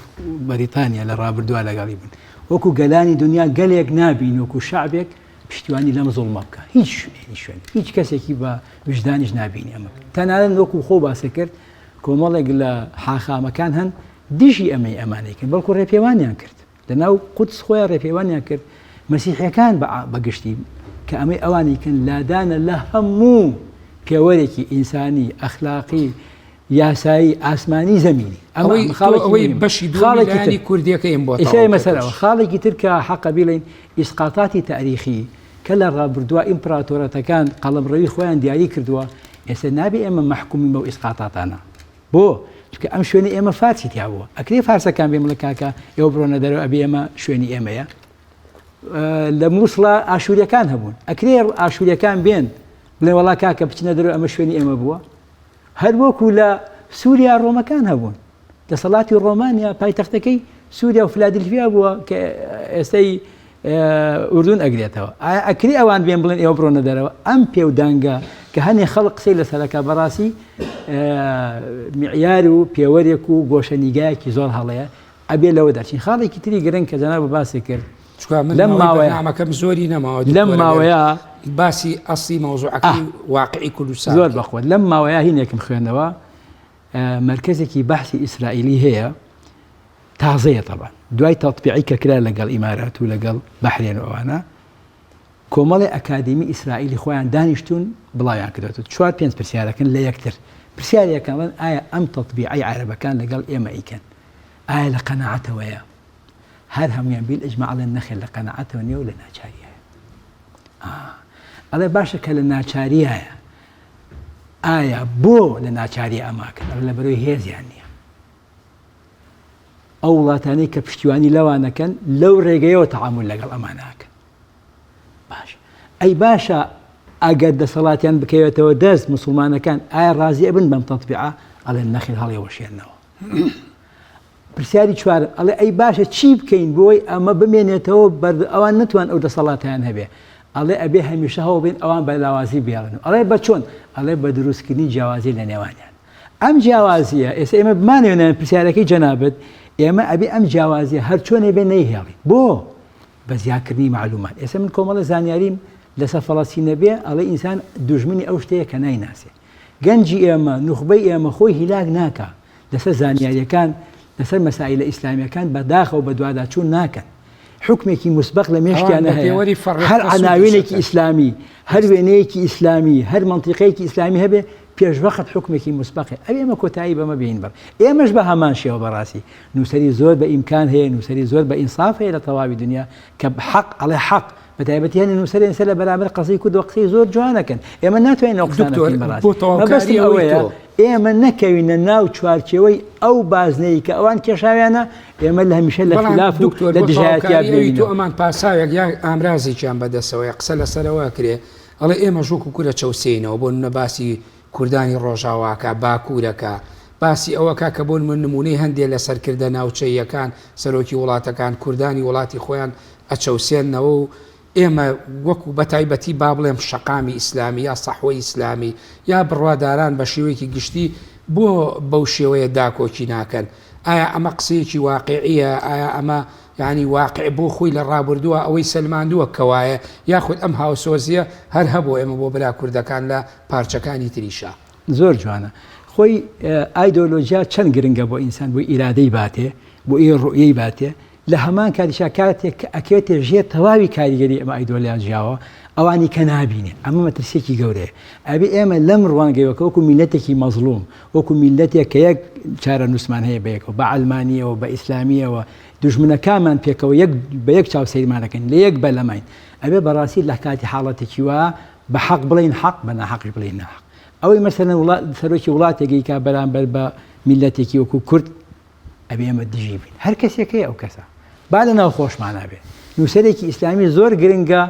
Speaker 2: بەریتانیا لە ڕابردووە لەگەڵی بوون، وەکو گەلانی دنیا گەلێک نابین وەکو شەعبێک پشتیوانی لەم زوڵمە بکە، هیچ شوێنی شوێن هیچ کەسێکی بە ویژدانیش نابینی ئەمە تەنانەت وەکو خۆ باسی کرد کۆمەڵێک لە حاخامەکان هەن دژی ئەمەی ئەمانەیکەن بەڵکو ڕێپێوانیان کرد. لە ناو قودس خۆیان ڕێپێوانیان کرد، مەسیحیەکان بە گشتی کە ئەمەی ئەوانی کەن لادانە لە هەموو پێوەرێکی ئینسانی، ئەخلاقی، یاسایی، ئاسمانی، زەمینی.
Speaker 1: ئەوەی خاڵێکی بەشی خاڵێکی تر کوردیەکەیم بۆ
Speaker 2: ئیسای مەسەرەوە خاڵێکی تر کە حەقە بیڵێین ئیسقاتاتی تاریخی کە لە ڕابردووە ئیمپراتۆرەتەکان قەڵەمڕەوی خۆیان دیاری کردووە ئێستا نابێ ئێمە مەحکومی بەو ئیسقاتاتانە بۆ؟ چونکە ئەم شوێنە ئێمە فارسی تیا بووە ئەکرێ فارسەکان بێن بڵێ کاکە ئێوە بڕۆنە دەرەوە ئەبێ ئێمە شوێنی ئێمەیە لە مووسڵا ئاشووریەکان هەبوون ئەکرێ ئاشووریەکان بێن بڵێ وەڵا کاکە بچنە دەرەوە ئەمە شوێنی ئێمە بووە هەر وەکو لە سووریا ڕۆمەکان هەبوون دەسەڵاتی ڕۆمانیا پایتەختەکەی سووریا و فلادلفیا بووە کە ئێستای ئوردون ئەگرێتەوە ئایا ئەکرێ ئەوان بێن بڵێن ئێوە بڕۆنە دەرەوە ئەم پێودانگە کە هەنێ خەڵک قسەی لەسەرەکە بەڕاستی معیار و پێوەرێک و گۆشە نیگایەکی زۆر هەڵەیە ئەبێ لەوە دەرچین خاڵێکی تری گرنگ کە جەناب باسی کرد
Speaker 1: لەم ماوەیەکەم زۆری نەماوە
Speaker 2: لەم ماوەیە
Speaker 1: باسی ئەسی مەوزوعەکەی واقعی کوردستان
Speaker 2: زۆر بەخۆت لەم ماوەیە هینێکم خوێندەوە مەرکەزێکی بەحسی ئیسرائیلی هەیە تازەیە تەبان دوای تەتبیعی کە کرا لەگەڵ ئیمارات و لەگەڵ بەحرێن و ئەوانە کۆمەڵی ئەکادیمی ئیسرائیلی خۆیان دانیشتون بڵاویان کردێت چوار پێنج پرسیارەکەن لە یەکتر پرسیارەکەڵن ئایا ئەم تەتبیعی عەرەبەکان لەگەڵ ئێمە ئیکەن ئایا لە قەناعەتەوەیە هەر هەمویان بیل ئیجماع ئەڵێن نەخێر لە قەناعەتەوە نییە و لە ناچاریایە ئەڵێ باشە کە لە ناچاریایە ئایا بۆ لە ناچاری ئەماکەن ئەڵێ لە بەرەوەی هێزیان نییە ئەو وڵاتانەی کە پشتیوانی لەوانەکەن لەو ڕێگەیەوە تەعامول لەگەڵ ئەماناکەن باش ئەی باشە ئەگەر دەسەڵاتیان بکەوێتەوە دەست مسلمانەکان ئایا ڕازی ئەبن بەم تەتبیعە ئەڵێن نەخێر هەڵێوەشێنەوە پرسیاری چوارم ئەڵێ ئەی باشە چی بکەین بۆی ئەمە بمێنێتەوە بەر ئەوان نەتوان ئەو دەسەڵاتیان هەبێ ئەڵێ ئەبێ هەمیشە هەوڵ بین ئەوان بە لاوازی بێڵن ئەڵێ بە چۆن ئەڵێ بە دروستکردنی جیاوازی لە نێوانیان ئەم جیاوازیە ئێستا ئێمە بمانەوێ پرسیارەکەی جەنابت ئێمە ئەبێ ئەم جیاوازیە هەر چۆنێ بێ نەیهێڵین بۆ بە زیادکردنی معلومات ئێستا من کۆمەڵە زانیاریم لەسەر فەڵەستین نەبێ ئەڵێ ئینسان دوژمنی ئەو شتەیە کە نایناسێ گەنجی ئێمە نوخبەی ئێمە خۆی هیلاک ناکا لەسەر زانیاریەکان لەسەر مەسائیلە ئیسلامیەکان بەداخەوە بەدواداچوون ناکەن حوکمێکی موسبەق لە مێشکیانە هەیە هەر عەناوینێکی ئیسلامی هەر وێنەیەکی ئیسلامی هەر مەنتیقەیەکی ئیسلامی هەبێ پێشوەخت حوکمێکی موسبەقێ ئەوێ ئێمە کۆتایی بەمە بێین بڕ ئێمەش بە هەمان شێوە بەڕاستی نووسەری زۆر بە ئیمکان هەیە نووسەری زۆر بە ئینساف هەیە لە تەواوی دنیا کە حەق ئەڵێ حەق بە تایبەتی هەنێ نووسەر ئێستا لە بەرامبەر قەزیی کوردەوە قسەی زۆر جوانەکەن ئێمە ناتوانین ئەو قسانە
Speaker 1: دکتۆر
Speaker 2: بکەین بەڕاستی
Speaker 1: بۆ تەواوکاری
Speaker 2: مەبەستم
Speaker 1: ئەوەی
Speaker 2: ئەوەیە
Speaker 1: تۆ.
Speaker 2: ئێمە نەکەوینە ناو چوارچێوەی ئەو بازنەی کە ئەوان کێشاویانە، ئێمە لە هەمیشە لە
Speaker 1: بەڵام
Speaker 2: خیلاف و
Speaker 1: دکتۆر
Speaker 2: لە
Speaker 1: بۆ
Speaker 2: دژایەتیا
Speaker 1: تەواوکاری ئەوی تۆ
Speaker 2: بمێنینەوە.
Speaker 1: ئەمان پاساوێک یا ئامرازێکیان بەدەسەوەیە قسە لەسەرەوە ئەکرێ ئەڵێ ئێمەش وەکو کورە چەوسێینەوە بۆ نمونە باسی کوردانی ڕۆژاواکە باکوورەکە باسی ئەوەکا کە بۆ نمونە نمونەی هەندێ لە سەرکردە ناوچەییەکان سەرۆکی وڵاتەکان کوردانی وڵاتی خۆیان ئەچەوسێننەوە و ئێمە وەکو بەتایبەتی با بڵێم شەقامی ئیسلامی یا سەحوەی ئیسلامی یا بڕواداران بە شێوەیەکی گشتی بۆ بەو شێوەیە داکۆکی ناکەن؟ ئایا ئەمە قسەیەکی واقیعیە؟ ئایا ئەمە یانی واقع بۆ خۆی لە ڕابردووە ئەوەی سەلماندووە کە وایە یاخود ئەم هاوسۆزیە هەر هەبووە ئێمە بۆ برا کوردەکان لە پارچەکانی تریشا؟
Speaker 2: زۆر جوانە. خۆی ئایدۆلۆژیا چەند گرنگە بۆ ئینسان بۆ ئیرادەی باتێ بۆ ئی ڕوئیەی باتێ لە هەمان کاتیشا کاتێک کە ئەکەوێتە ژێر تەواوی کاریگەری ئەم ئایدۆلۆژیاوە ئەوانی کە نابینێ ئەمە مەترسیەکی گەورەیە ئەبێ ئێمە لەم ڕوانگەیەوە کە وەکو میللەتێکی مەزڵوم وەکو میللەتێک کە یەک چارەنووسمان هەیە بەیەکەوە بە عەلمانیەوە بە ئیسلامیەوە دوژمنەکانمان پێکەوە یەک بە یەک چاو سەیرمانەکەن لە یەک بەلەماین ئەبێ بەڕاستی لە کاتی حاڵەتێکی وا بە حەق بڵێین حەق بە ناحەقیش بڵێین ناحەق ئەوەی مەسەلەن وڵات سەرۆکی وڵاتێک ئەیکا بەرامبەر بە میللەتێکی وەکو کورد ئەبێ ئێمە دژی بین هەر کەسێک هەیە ئەو کەسە با لە ناو خۆشمانا بێ نووسەرێکی ئیسلامی زۆر گرنگە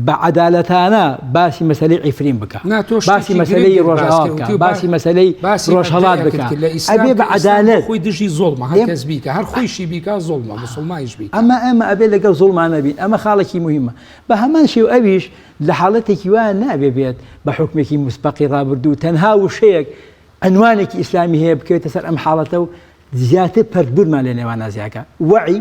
Speaker 2: بە عەدالەتانە باسی مەسەلەی عیفرین بکە
Speaker 1: نا تۆ
Speaker 2: باسی
Speaker 1: شتێکی
Speaker 2: مەسەلەی
Speaker 1: گرنگت باس
Speaker 2: ڕۆژئاوا
Speaker 1: کرد
Speaker 2: بکە
Speaker 1: وتی
Speaker 2: باسی مەسەلەی
Speaker 1: باسی
Speaker 2: ڕۆژهەڵات
Speaker 1: مەبدەئێکت
Speaker 2: بکە
Speaker 1: کرد لە ئیسلام
Speaker 2: ئەبێ
Speaker 1: کە
Speaker 2: بە
Speaker 1: ئیسلام
Speaker 2: عەدالەت
Speaker 1: خۆی دژی زوڵمە هەر
Speaker 2: ئێم
Speaker 1: کەس بیکا هەر خۆیشی بیکا زوڵمە موسڵمانیش بیکا.
Speaker 2: ئەمە ئێمە ئەبێ لەگەڵ زوڵما نەبین ئەمە خاڵێکی موهیمە بە هەمان شێوە ئەویش لە حاڵەتێکی وا نابێ بێت بە حوکمێکی موسبەقی ڕابردوو تەنها وشەیەک عنوانێکی ئیسلامی هەیە بکەوێتە سەر ئەم حاڵەتە و زیاتر پەرتبوونمان لە نێواندا زیاکا. وەعی،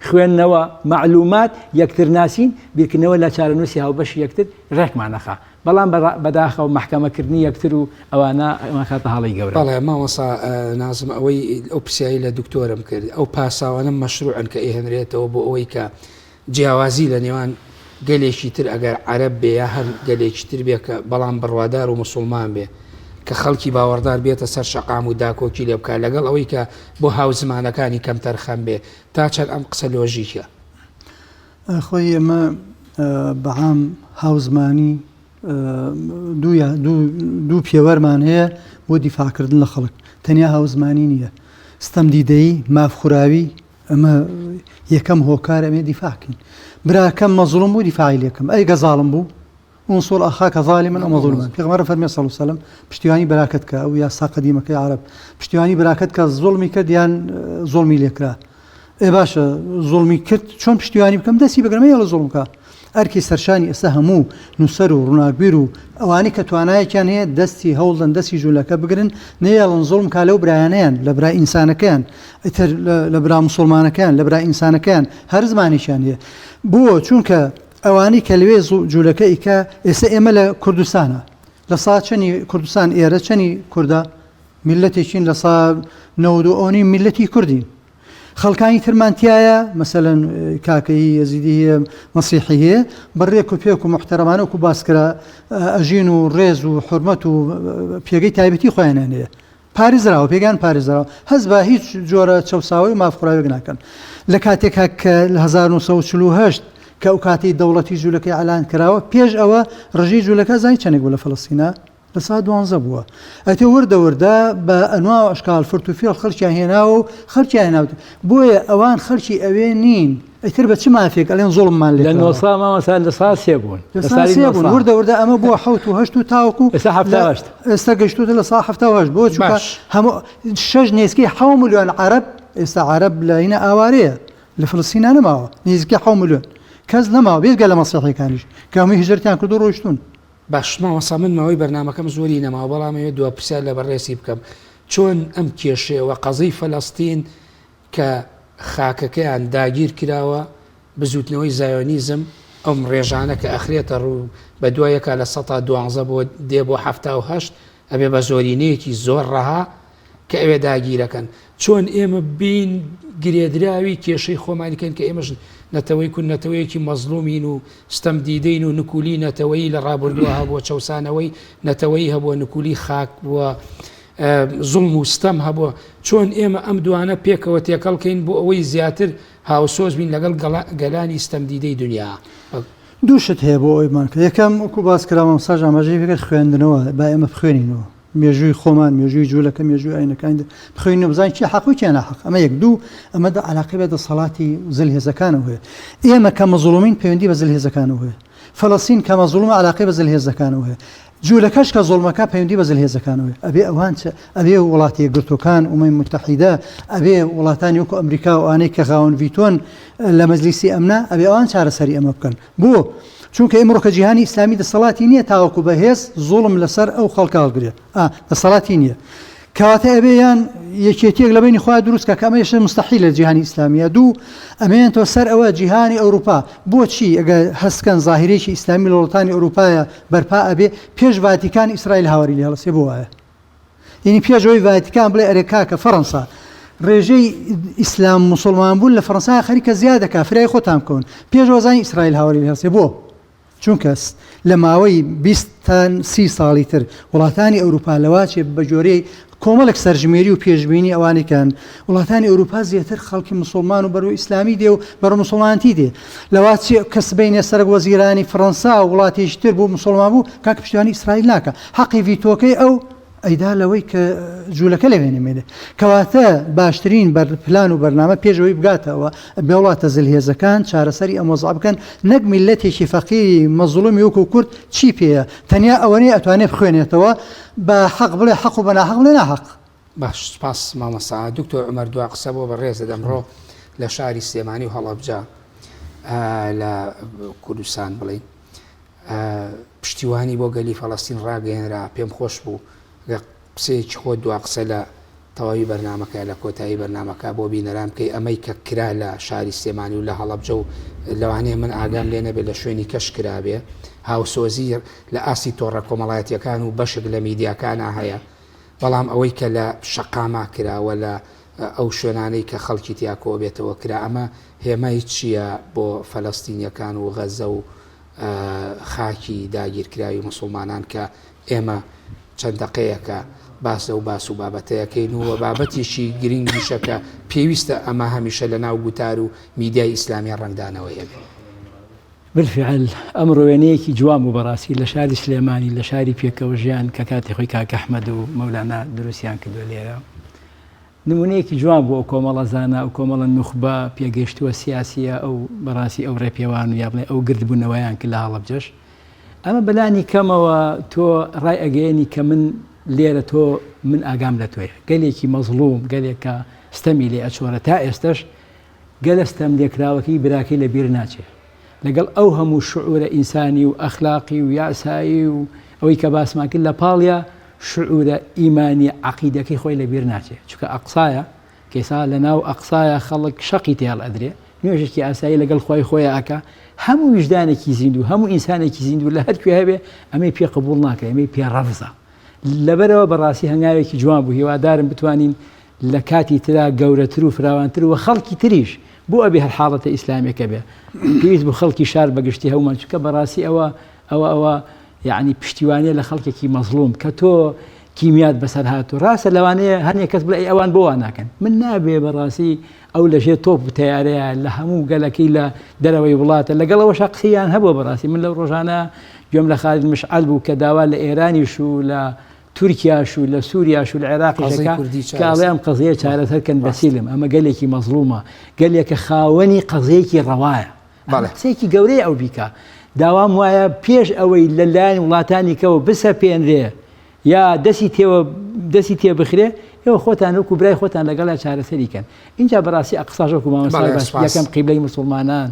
Speaker 2: خوێندنەوە، مەعلومات، یەکترناسین، بیرکردنەوە لە چارەنووسی هاوبەشی یەکتر ڕێکمان ئەخا. بەڵام بەداخەوە مەحکەمەکردنی یەکتر و ئەوانە ئەمانخاتە هەڵەی گەورەوە.
Speaker 1: بەڵێ مامۆستا نازم ئەوەی ئەو پرسیارەی لە دکتۆرم کرد ئەو پاساوانە مەشروعن کە ئەیهێنرێتەوە بۆ ئەوەی کە جیاوازی لە نێوان گەلێکی تر ئەگەر عەرەب بێ یا هەر گەلێکی تر بێ کە بەڵام بڕوادار و موسوڵمان بێ کە خەڵکی باوەڕدار بێتە سەر شەقام و داکۆکی لێ بکا لەگەڵ ئەوەی کە بۆ هاوزمانەکانی کەمتەرخەم بێ تا چەند ئەم قسە لۆژیکە؟
Speaker 3: خۆی ئێمە بە عام هاوزمانی دوو پێوەرمان هەیە بۆ دیفاعکردن لە خەڵک تەنیا هاوزمانی نییە ستەمدیدەیی مافخوراوی ئەمە یەکەم هۆکار ئەمێ دیفاع کەین براکەم مەزڵوم بوو دیفاعی لێکەم ئەی گە زاڵم بوو انصر اخاک ظالما او مظلوما پێغەمبەر فەرمی صلی الله علیه وسلم پشتیوانی براکەت کە ئەو یاسا قەدیمەکەی عەرەب پشتیوانی براکەت کە زوڵمی کرد یان زوڵمی لێکرا ئێ باشە زوڵمی کرد چۆن پشتیوانی بکەم دەستی بگرم یاڵە زوڵم بکە ئەرکی سەرشانی ئێستا هەموو نووسەر و ڕووناکبیر و ئەوانەی کە توانایەکیان هەیە دەستی هەوڵدەن دەستی جوولەکە بگرن نەیەڵن زوڵم کا لەو برایانەیان لە برا ئینسانەکەیان ئیتر لە برا موسڵمانەکەیان لە برا ئینسانەکەیان هەر زمانێکیان هەیە بۆ چونکە ئەوانەی کە لەوێ جوولەکە ئیکا ئێستا ئێمە لە کوردستانە لە سا چەنی کوردستان ئێرە چەنی کوردە میلەتێکین لە سا نەوەد و ئەوەنەی میلەتی کوردین خەڵکانی ترمان تیایە مەسەلەن کاکەیی یەزیدی هەیە مەسیحی هەیە بە ڕێک و پێک و موحتەرەمانە وەکو باس کرا ئەژین و ڕێز و حورمەت و پێگەی تایبەتی خۆیانیان هەیە پارێزراوە پێگەیان پارێزراوە هەست بە هیچ جۆرە چەوساوەی و مافخوراوێک ناکەن لە کاتێکا کە لە 1948 کە ئەو کاتەی دەوڵەتی جوولەکەی ئەلان کراوە پێش ئەوە ڕژی جوولەکە زانی چەندێک بوو لە فەلەستینا لە سا دوانزە بووە ئەتێ وردە وردە بە ئەنوا و ئەشکال فرت و فێڵ خەڵکیان هێناوە و خەڵکیان هێناوت بۆیە ئەوان خەڵکی ئەوێ نین ئیتر بە چ مافێک ئەڵێن زوڵممان لێ
Speaker 2: لە
Speaker 3: کراوە
Speaker 2: نۆسا مامۆستا لە سا سێ بوون
Speaker 3: لە
Speaker 2: لە
Speaker 3: سا
Speaker 2: سالی
Speaker 3: سێ بوون
Speaker 2: نۆسا
Speaker 3: وردە وردە ئەمە بووە حەوت و هەشت و تاوەکو
Speaker 2: ئێستا حەفتا
Speaker 3: لە
Speaker 2: و هەشت
Speaker 3: ئێستا گەیشتووتە لە سا 78 بۆ چونکە
Speaker 1: باش.
Speaker 3: هەموو شەش نێزکەی حەو ملیۆن عەرەب ئێستا عەرەب لە هینە ئاوارەیە لە فلستینا نەماوە نزیکەی حەو ملیۆن کەس نەماوە بێجگە لە مەسیحیەکانیش کە هەمووی هیجرەتیان کردو ڕۆیشتوون.
Speaker 1: باش مامۆستا من ماوەی بەرنامەکەم زۆری نەماوە بەڵام ئەوێ دوا پرسیار لە بەڕێزی بکەم چۆن ئەم کێشەیە وە قەزیی فەلەستین کە خاکەکەیان داگیر کراوە بزوتنەوەی زایۆنیزم ئەم ڕێژانە کە ئەخرێتە ڕوو بە دوای یەکا لە سەتا دوانزە بۆ دێ بۆ 78 ئەبێ بە زۆرینەیەکی زۆر ڕەها کە ئەوێ داگیرەکەن چۆن ئێمە بین گرێدراوی کێشەی خۆمانی کەین کە ئێمەش نەتەوەی کورد نەتەوەیەکی مەزڵومین و ستەم دیدەین و نکولی نەتەوەیی لە ڕابردووە هەبووە چەوسانەوەی نەتەوەیی هەبووە نکولی خاک بووە زوڵم و ستەم هەبووە چۆن ئێمە ئەم دوانە پێکەوە تێکەڵ کەین بۆ ئەوەی زیاتر هاوسۆز بین لەگەڵ گەلانی ستەم دیدەی دنیا.
Speaker 3: دوو شت هەیە بۆ ئەوەی بمان کە یەکەم وەکو باس کرا مامۆستاش ئاماژەی پێکرد خوێندنەوە با ئێمە بخوێنینەوە. مێژووی خۆمان، مێژووی جوولەکە، مێژووی ئاینەکانی تر بخوێنینەوە بزانین کێ حەق و کێ ناحەق. ئەمە یەک. دوو، ئەمە عەلاقەی بە دەسەڵاتی زلهێزەکانەوە هەیە. ئێمە کە مەزڵومین پەیوەندی بە زلهێزەکانەوە هەیە. فەلەستین کە مەزڵومە عەلاقەی بە زلهێزەکانەوە هەیە. جوولەکەش کە زوڵمەکا پەیوەندی بە زلهێزەکانەوە هەیە. ئەبێ ئەوان چ، ئەبێ وڵاتە یەکگرتووەکان، ئومەمی موتەحیدە، ئەبێ وڵاتانی وەکو ئەمریکا و ئەوانەی کە خاوەن ڤیتۆن لە مەجلیسی ئەمنا، ئەبێ ئەوان چارەسەری ئەمە بکەن. بۆ؟ چونکە ئیمڕۆکە جیهانی ئیسلامی دەسەڵاتی نییە تاوەکو بە هێز زوڵم لەسەر ئەو خەڵکە هەڵگرێ. ئا، دەسەڵاتی نییە. کەواتە ئەبێ یان یەکێتیەک لە بەینی خۆیان دروست کا کە ئەمەیش مستحیل لە جیهانی ئیسلامیە. دوو، ئەمێنێتەوە سەر ئەوە جیهانی ئەوروپا بۆچی ئەگەر هەست کەن زاهیرەیەکی ئیسلامی لە وڵاتانی ئەوروپایە بەرپا ئەبێ پێش ڤاتیکان ئیسرائیل هاواری لێ هەڵەسێ بۆ وایە؟ یعنی پێش ئەوەی ڤاتیکان بڵێ ئەرێ کاکە فەڕەنسا ڕێژەی ئیسلام موسڵمان بوون لە فەڕەنسا خەریکە زیاد دەکا فرای خۆتان بکەون پێش وەزانی ئیسرائیل هاواری لێ هەڵسێ بۆ؟ چونکە لە ماوەی 20 تا 30 ساڵی تر وڵاتانی ئەوروپا لەواچێ بە جۆرەی کۆمەڵێک سەرژمێری و پێشبینی ئەوانی کەن وڵاتانی ئەوروپا زیاتر خەڵکی مسلمان و بەرەو ئیسلامی دێ و بەرەو مسلمانتی دێ لەوا چێ کە سبەینێ سەرەک وەزیرانی فڕەنسا و وڵاتێکی تر بوو مسوڵمان بوو کاکە پشتیوانی ئیسرائیل ناکا حەقی ڤیتۆکەی ئەو ئەیدا لەوەی کە جوولەکە لەوێ نەمێنێ کەواتە باشترین بەر پلان و بەرنامە پێش ئەوەی بگاتەوە بێ وڵاتە زلهێزەکان چارەسەری ئەم وەزعە بکەن نەک میللەتێکی فەقیری مەزڵومی وەکو کورد چی پێیە تەنیا ئەوەنەی ئەتوانێ بخوێنێتەوە بە حەق بڵێ حەق و بە ناحەق بڵێ ناحەق.
Speaker 1: باش سوپاس مامۆستا دکتۆر عومەر دوا قسە بۆ بەڕێزت ئەمڕۆ لە شاری سلێمانی و هەڵەبجە لە کوردستان بڵین پشتیوانی بۆ گەلی فەڵەستین ڕاگەیەنرا پێم خۆش بوو گە قسەیەکی خۆت دوا قسە لە تەواوی بەرنمەکە لە کۆتایی بەرنمەکە بۆ بینەران بکەی ئەمەی کە کرا لە شاری سلێمانی و لە هەڵەبجە و لەوانەیە من ئاگام لێ نەبێت لە شوێنی کەش کرابێ هاوسۆزی لە ئاستی تۆڕە کۆمەڵایەتیەکان و بەشێک لە میدیاکانە هەیە بەڵام ئەوەی کە لە شەقاما کرا و لە ئەو شوێنانەی کە خەڵکی تیا کۆبێتەوە کرا ئەمە هێمای چییە بۆ فەلەستینیەکان و غەزە و خاکی داگیرکراوی موسڵمانان کە ئێمە چەند دەقەیەکە باس لەو باس و بابەتەیەکەین و بابەتێکی گرنگیشە کە پێویستە ئەمە هەمیشە لە ناو گوتار و میدیای ئیسلامی ڕەنگدانەوەی هەبێ.
Speaker 2: بالفعل ئەمڕۆ وێنەیەکی جوان بوو بەڕاستی لە شاری سلێمانی لە شاری پێکەوە ژیان کە کاتی خۆی کاک ئەحمەد و مەولانا دروستیان کردووە لێرە نمونەیەکی جوان بوو ئەو کۆمەڵە زانا ئەو کۆمەڵە نوخبە پێگەیشتووە سیاسیە ئەو بەڕاستی ئەو ڕێپێوان و یا بڵێ ئەو گردبوونەوەیان کرد لە هەڵەبجەش ئەمە بەلانی کەمەوە تۆ ڕای ئەگەیەنی کە من لێرە تۆ من ئاگام لە تۆیە گەلێکی مەزڵوم گەلێک کە ستەمی لێ ئەچۆرە تا ئێستش گەلە ستەملێکراوەکەی براکەی لە بیر ناچێ. لەگەڵ ئەو هەموو شعورە ئینسانی و ئەخلاقی و یاسایی و ئەوەی کە باسمان کرد لە پاڵیا شعورە ئیمانیە عەقیدەکەی خۆی لە بیر ناچێ. چونکە ئەقسایە، کەیسا لە ناو ئەقسایە خەڵک شەقی تێ هەڵئەدرێ، نوێژێکی ئاسایی لەگەڵ خوای خۆیا ئەکا، هەموو ویژدانێکی زیندوو، هەموو ئینسانێکی زیندوو لە هەر کوێ هەبێ ئەمەی پێ قبوڵ ناکرێ، ئەمەی پێ ڕەفزە. لەبەرئەوە بەڕاستی هەنگاوێکی جوان بوو، هیوادارم بتوانین لە کاتی ترا گەورەتر و فراوانتر و خەڵکی تریش بۆ ئەبێ هەر حاڵەتە ئیسلامیەکە بێ پێویست بوو خەڵکی شار بەگشتی هەموومان چونکە بەڕاستی ئەوە ئەوە ئەوە یعنی پشتیوانیە لە خەڵکێکی مەزڵوم کە تۆ کیمیات بەسەر هاتوو ڕاستە لەوانەیە هەنێک کەس بڵێ ئەوان بۆ وا ناکەن من نابێ بەڕاستی ئەو لەژێر تۆپ و تەیارەیە لە هەموو گەلەکەی لە دەرەوەی وڵاتە لەگەڵ ئەوەشا قسەیان هەبووە بەڕاستی من لەو ڕۆژانە گوێم لە خالید مشعەل بوو کە داوا لە ئێرانیش و لە تورکیاش و لە سووریاش و لە عێراقیش
Speaker 1: قەزیەی
Speaker 2: دەکا
Speaker 1: کوردی
Speaker 2: کە ئەڵێ
Speaker 1: چارەسەر
Speaker 2: ئەم قەزیەیە چارەسەر کەن
Speaker 1: ڕاستە.
Speaker 2: بەسیلم ئەمە گەلێکی مەزڵومە گەلێکە خاوەنی قەزیەیەکی ڕەوایە ئەمە
Speaker 1: بەڵێ.
Speaker 2: قسەیەکی گەورەیە ئەو بیکا داوام وایە پێش ئەوەی لە لایەن وڵاتانی کەوە بسەپێنرێ یا دەسی تێوە دەسی تێ بخرێ ئێوە خۆتان وەکو برای خۆتان لەگەڵیا چارەسەری کەن ئینجا بەڕاستی ئەقساش وەکو مامۆستای
Speaker 1: بەڵێ
Speaker 2: باس
Speaker 1: سوپاس.
Speaker 2: یەکەم قیبلەی موسڵمانان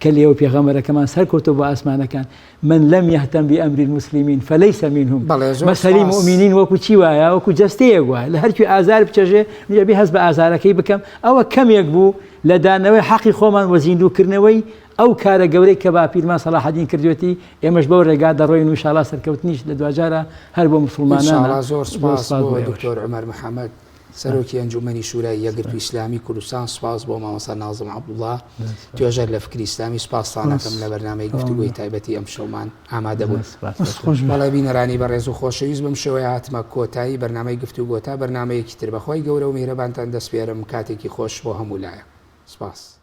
Speaker 2: کە لێوە پێغەمبەرەکەمان سەرکەوتووە بۆ ئاسمانەکان من لم يهتم بأمر المسلمین فلیس منهم
Speaker 1: بەڵێ زۆر
Speaker 2: مەسەلی
Speaker 1: سوپاس.
Speaker 2: موئمینین وەکو چی وایە وەکو جەستەیەک وایە لە هەرکوێ ئازار بچەژێ منیش ئەبێ هەست بە ئازارەکەی بکەم ئەوە کەمێک بوو لە دانەوەی حەقی خۆمان وە زیندووکردنەوەی ئەو کارە گەورەی کە باپیرمان سەلاحەدین کردوێتی ئێمەش بەو ڕێگا دەڕۆین و ئینشاڵا سەرکەوتنیش لە دواجارا هەر بۆ موسڵمانانە
Speaker 1: ئینشاڵا زۆر
Speaker 2: زۆر
Speaker 1: سوپاس
Speaker 2: سوپاس
Speaker 1: بۆ
Speaker 2: بۆ ئێوەش.
Speaker 1: دکتۆر عومەر محەمەد سەرۆکی ئەنجومەنی شورای یەکگرتووی ئیسلامی کوردستان، سوپاس بۆ مامۆستا نازم عەبدوڵا توێژەر لە فکری ئیسلامی، سوپاستان ئەکەم لە بەرنامەی گفتوگۆی تایبەتی ئەمشەومان ئامادە بوون. بەڵێ بینەرانی بەڕێز و خۆشەویست بەم شێوەیە هاتمە کۆتایی بەرنامەی گفتوگۆ تا بەرنامەیەکی تر بەخوای گەورە و میهرەبانتان دەسپێرم کاتێکی خۆش بۆ هەموو لایەک. سوپاس.